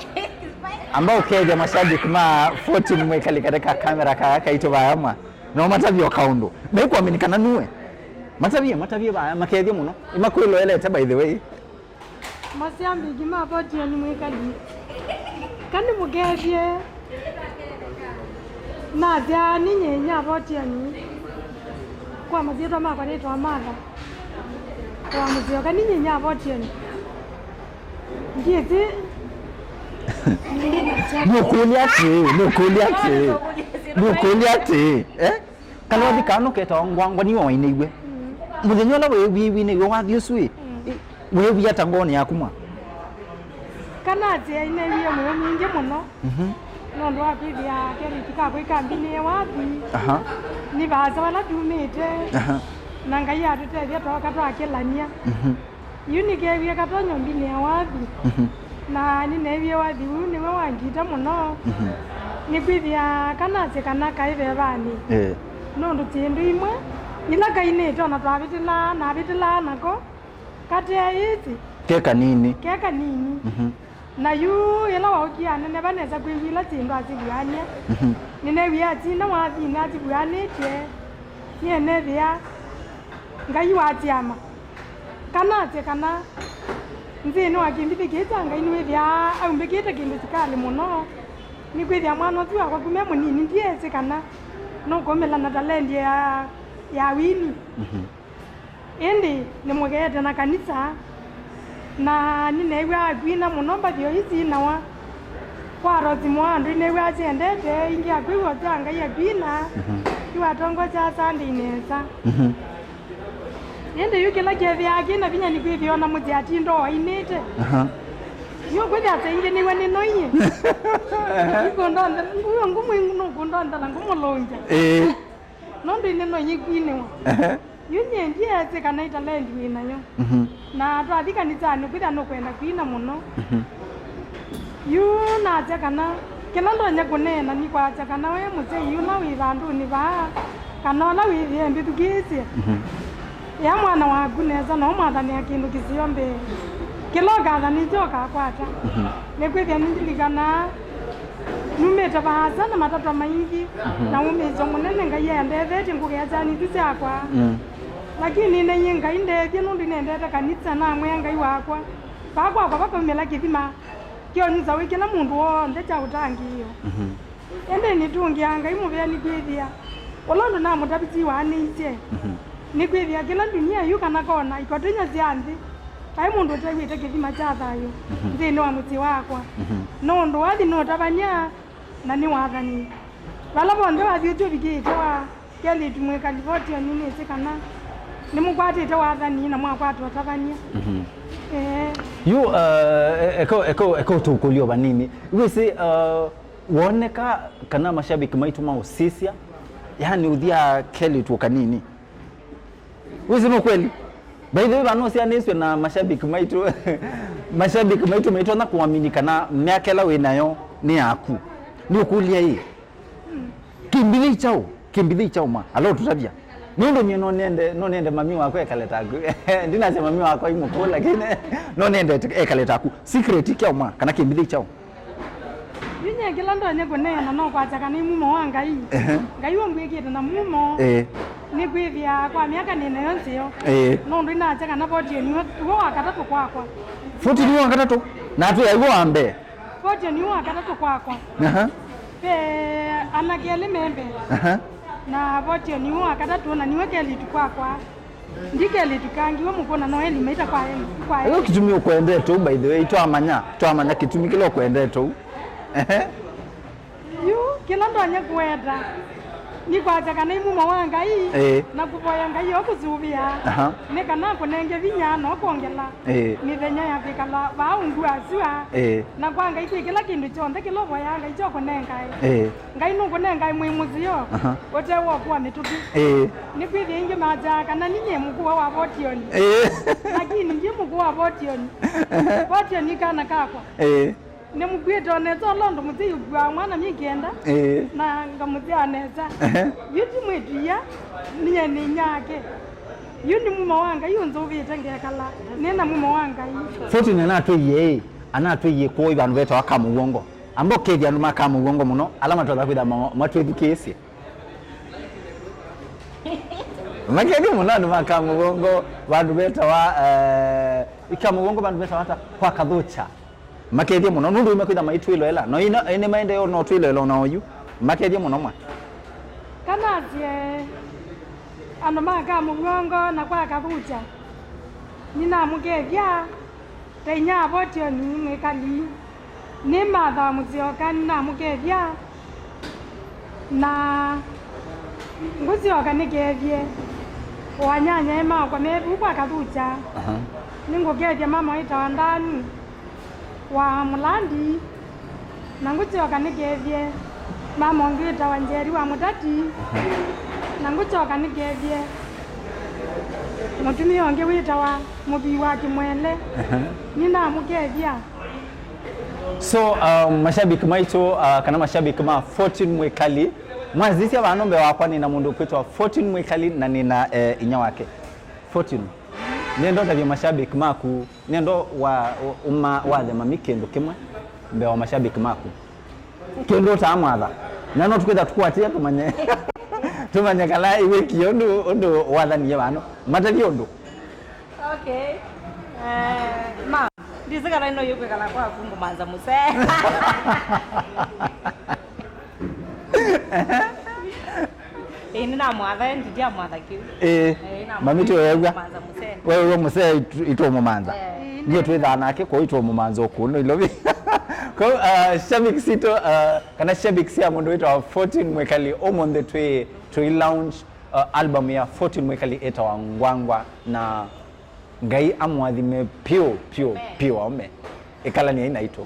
Amba ũkethya mashabiki ma Fortune mwĩkali katika kamera kaya kaitũ vaya mwa. No matavyo kaũndũ. Mekwamini kana nuwe. Matavye, matavye vaya, makethye mũno. Imakwĩloelete by the way. Mashabiki ma Fortune mwĩkali. Kani mũkethye. Nasya, ninye inya Votiani. Kwa masyĩtwa makwa nĩtwa Martha. Kwa mũsyoka, ninye inya Votiani. Ndiĩsĩ. Nũkũlya atĩĩ, nũkũlya atĩĩ, nũkũlya atĩĩ, eh? Kana wathi kana ũketawa ngwangwa niwe wainĩiwe. Mm. Mũthenya ũla weewie winĩiwe wathi ũsu ĩ, mm, weewie ata ngoonĩ yaku mwa? Kana atĩ ainĩwie mũyo mwingĩ mũno. Mhm. Nũndũ wa kwĩthĩa kelĩtu kakwa ikambinĩe wathi. Aha. Nĩ vaasa vala tumĩte. Aha. Na Ngai atũtethya twoka twakĩlany'a. Mhm. Yu nĩkeewie katonya mbinĩ ya wathi. Mhm. Na nĩneewie wathi ũũ nĩwe wangita mũno. Mhm. Nĩkwĩthĩa kana asĩ kana kaĩ vevanĩ. Eh. Nũndũ syĩndũ imwe ila kainĩte ona twavĩtĩlaa, navĩtĩlaa nako, kateĩsĩ. Ke kanini. Ke kanini. Mhm. Na yu ĩla waũkie aneneva nesa kwĩw'a ila syĩndũ asivuanĩa. Mhm. Nĩneewie atinda wathinĩ asivuanĩtye. Nĩenethĩa Ngai wa syama. Kana asye kana nthĩnĩ wa kĩmbithĩ kĩĩ kya Ngai nĩwĩthĩaa aumbĩkĩte kĩndũ sikalĩ mũno, nĩkwĩthĩa mwana ũsu wakwa kuma e mũnini ndyeesĩ kana nũkũmĩla na talendi ya, ya wini. Mhm. Ĩndĩ nĩmũkeete na kanisa, na nĩneew'aa akwina mũno mbathi o ii sinawa. Kwa Rosi Mwandũ nĩneew'aa syendete ingĩ akwĩw'a sya Ngai akwina, mhm, yu atongosyaa Sunday nesa. Mhm. Ĩndĩ yu kĩla kĩethĩaa kĩ na vinya nĩ kwĩthĩwa na mũsyĩ atinda o ainĩte. Aha. Yu kwĩthĩa saa ingĩ nĩw'a nĩnoie. Nĩkũndonthela, nguo ngũmũ nũkũndonthela ngũmũlũngya. Ĩĩ. Nũndũ ĩndĩ no yĩkwinĩwa. Ehe. Yu nyie ndyeesĩ kana ĩ talenti wĩ nayo. Mhm. Na twathi kanisanĩ kwĩthĩa nũkwenda kwina mũno. Mhm. Yu nasya kana Kĩla ndonya kũneena nĩ kwasya kana we mũsyai ũla wĩ vandũnĩ vaa, kana ũla wĩthĩe mbĩthukĩĩsye, mhm, ĩa mwana waku nesa na ũmwathanĩa kĩndũ kĩseo mbee. Kĩla ũkathanĩsye ũkakwata. Mhm. Nĩkwĩthĩa nĩndilikanaa numĩte vaasa na matatwa maingĩ, mhm, na wũmĩĩsyo mũnene Ngai andethetie ngũkĩa syana isu syakwa. Mm. Lakini nĩnaiĩ Ngai ndethye nũndũ nĩnendete kanisa, namwĩa Ngai wakwa, vaa kwakwa vakaumĩla kĩthima kĩonyusa wĩ kĩla mũndũ w'onthe kya ũtangĩĩo. Mhm. Ĩndĩ nĩtũngĩaa Ngai mũvea nĩkwĩthĩa ũla ũndũ namũtavisye waanĩisye. Mhm. Nĩkwĩthĩa kĩla ndunia yu kana kona ikotinya sya nthĩ, vai mũndũ ũtew'ĩte kĩthima kya thayũ, mhm, nthĩnĩ wa mũsyĩ wakwa. Mhm. Nũndũ wathi nũtavany'a na nĩ wathani. Vala vonthe wathi ũtũvikĩĩte wa kelĩtu mwĩkali Votioni nĩsĩ kana nĩmũkwatĩte wathani na mwakwata ũtavany'a. Mhm. Ee. Yu, uh, eko, eko, eko tũkũlyo vanini. Wĩsĩ, uh, woneka kana mashabiki maitũ maũsisya, yani ũthyaa kelĩtu kanini. Wĩsĩ nĩ kweli? By the way, vano ũsyaanĩsw'e na mashabiki maitũ. Mashabiki maitũ maitonya kũamini kana myaka ĩla wĩ nayo nĩ yaku. Nĩũkũlya ĩ, kĩmbithei kyaũ? Kĩmbithei kyaũ ma? Ala ũtũtavya. Nũndũ nyie no nende, no nende mami wakwa ekale taku. Ndinasya mami wakwa imũkũũ, lakini no nende ekale taku. Secret kyaũ ma? Kana kĩmbithei kyaũ? Yu nyie kĩla ndonya kũneena no kwasya kana nĩ mumo wa Ngai. Ehe. Ngai ũmbwĩkĩte na mumo. Ĩĩ. Nĩkwĩthĩa kwa myaka nĩ nayo nzeo. Ĩĩ. Nũndũ inasya kana Votioni nĩwe, nĩwe wa katatũ kwakwa. Votioni nĩwe wa katatũ? Na atwĩa nĩwe wa mbee. Votioni nĩwe wa katatũ kwakwa. Aha. Ve anake elĩ me mbee. Aha. Na Votioni nĩwe wa katatũ na nĩwe kelĩtu kwakwa. Ndi kelĩtu kangĩ we mũkũna no elimaita kwa eli, kwa eli. Ĩyo kĩtumi ũkwendete ũu, by the way, twamanya, twamanya kĩtumi kĩla ũkwendete ũu. Ehe. Yu, kĩla ndonya kũweta, nĩ kwasya kana nĩ mumo wa Ngai, ĩĩ, na kũvoya Ngai o kũsũvĩa, aha, nĩ kana akũnenge vinya na ũkongela, ĩĩ, mĩthenya ya kwĩkala vaa ungu wa sua, ĩĩ, na kwa Ngai kwĩ kĩla kĩndũ kyonthe kĩla ũvoyaa Ngai kyokũnengae. Ĩĩ. Ngai nũkũnengae mwĩ mũseo, aha, ũte w'oku wa mĩtũkĩ. Ĩĩ. Nĩkwĩthĩa ingĩ masyaa kana ninyie mũkũwa wa Votioni. Ĩĩ. Lakini ndi mũkũwa wa Votioni. Votioni kana kakwa. Ĩĩ. Nĩmũkuĩte o nesa ũla ũndũ mũsyai ũkuaa mwana myei kenda, ĩĩ, na ngamũsyaa nesa. Ehe. Yu ti mwĩtu ia, ninyie nĩ inyake. Yu nĩ mumo wa Ngai ũnzũvĩte ngekala nĩ na mumo wa Ngai. Fortune anatwĩie ĩ, anatwĩie kũũ vandũ vetawa Kamũw'ongo. Amba ũkethya andũ ma Kamũw'ongo mũno, ala matonya kwĩtha ma-, matwĩthukĩĩsye. Makethye mũno andũ ma Kamũw'ongo, vandũ vetawa, eh, Kamũw'ongo vandũ vetawa ata? Kwa Kathũkya. Makethye mũno, nũndũ nĩmekwĩtha maitwĩloela. No ino, ĩnĩ maendeeo no twĩloela ona oyu. Makethye mũno mwa. Kanasye andũ ma Kamũw'ongo na kwa Kathũkya. Nĩnamũkethya ta inya wa Votioni mwĩkali. Nĩmathaa mũsyoka nĩnamũkethya. Na ngũsyoka nĩkethye o anyanyae makwa me vu kwa Kathũkya. Aha. Nĩngũkethya mama wĩtawa Ndanu wa Mũlandi, na ngũsyoka nĩkethye mama ũngĩ wĩtawa Njeri wa Mũtati, aha, na ngũsyoka nĩkethye mũtumĩa ũngĩ wĩtawa Mũvii wa Kĩmwele. Aha. Nĩnamũkethya. So, uh, mashabiki maitũ, uh, kana mashabiki ma Fortune Mwĩkali, mwasisya vano mbee wakwa nĩ na mũndũ ũkwĩtwa Fortune Mwĩkali na nĩ na, eh, inya wake. Fortune, nĩenda ũtavye mashabiki maku, nĩenda wa, ũma, wathe mami kĩndũ kĩmwe mbee wa mashabiki maku. Kĩndũ ũtaamwatha. Na no tũkwĩtha tũkũatĩĩa tũmanye, tũmanye kana ĩwĩkie ũndũ, ũndũ wathanie vano. Matavye ũndũ. Okay. Eh, ma, ndĩsĩ kana ĩno yĩkwĩkala kwaku ngũmanza mũsee. Ĩĩ, nĩnamwatha, ĩndĩ ndiamwatha kĩu. Ĩĩ. Ĩĩ, nĩnamwatha. Mami tũew'a. Ngũmanza mũsee. Wewe mũsee itu-, itũmũmanza. Eh. Ndiye twĩthaa nake, kwa itũmũmanza ũkũno ilovi. Kwa, uh, shabiki sitũ, uh, kana shabiki sya mũndũ wĩtawa Fortune Mwĩkali, ũmũnthĩ twĩ, twĩ launch, uh, album ya Fortune Mwĩkali ĩtawa Ngwangwa, na Ngai amũathime pyũ, pyũ, amen, pyũ, amen. Ĩkalani aĩ naitũ.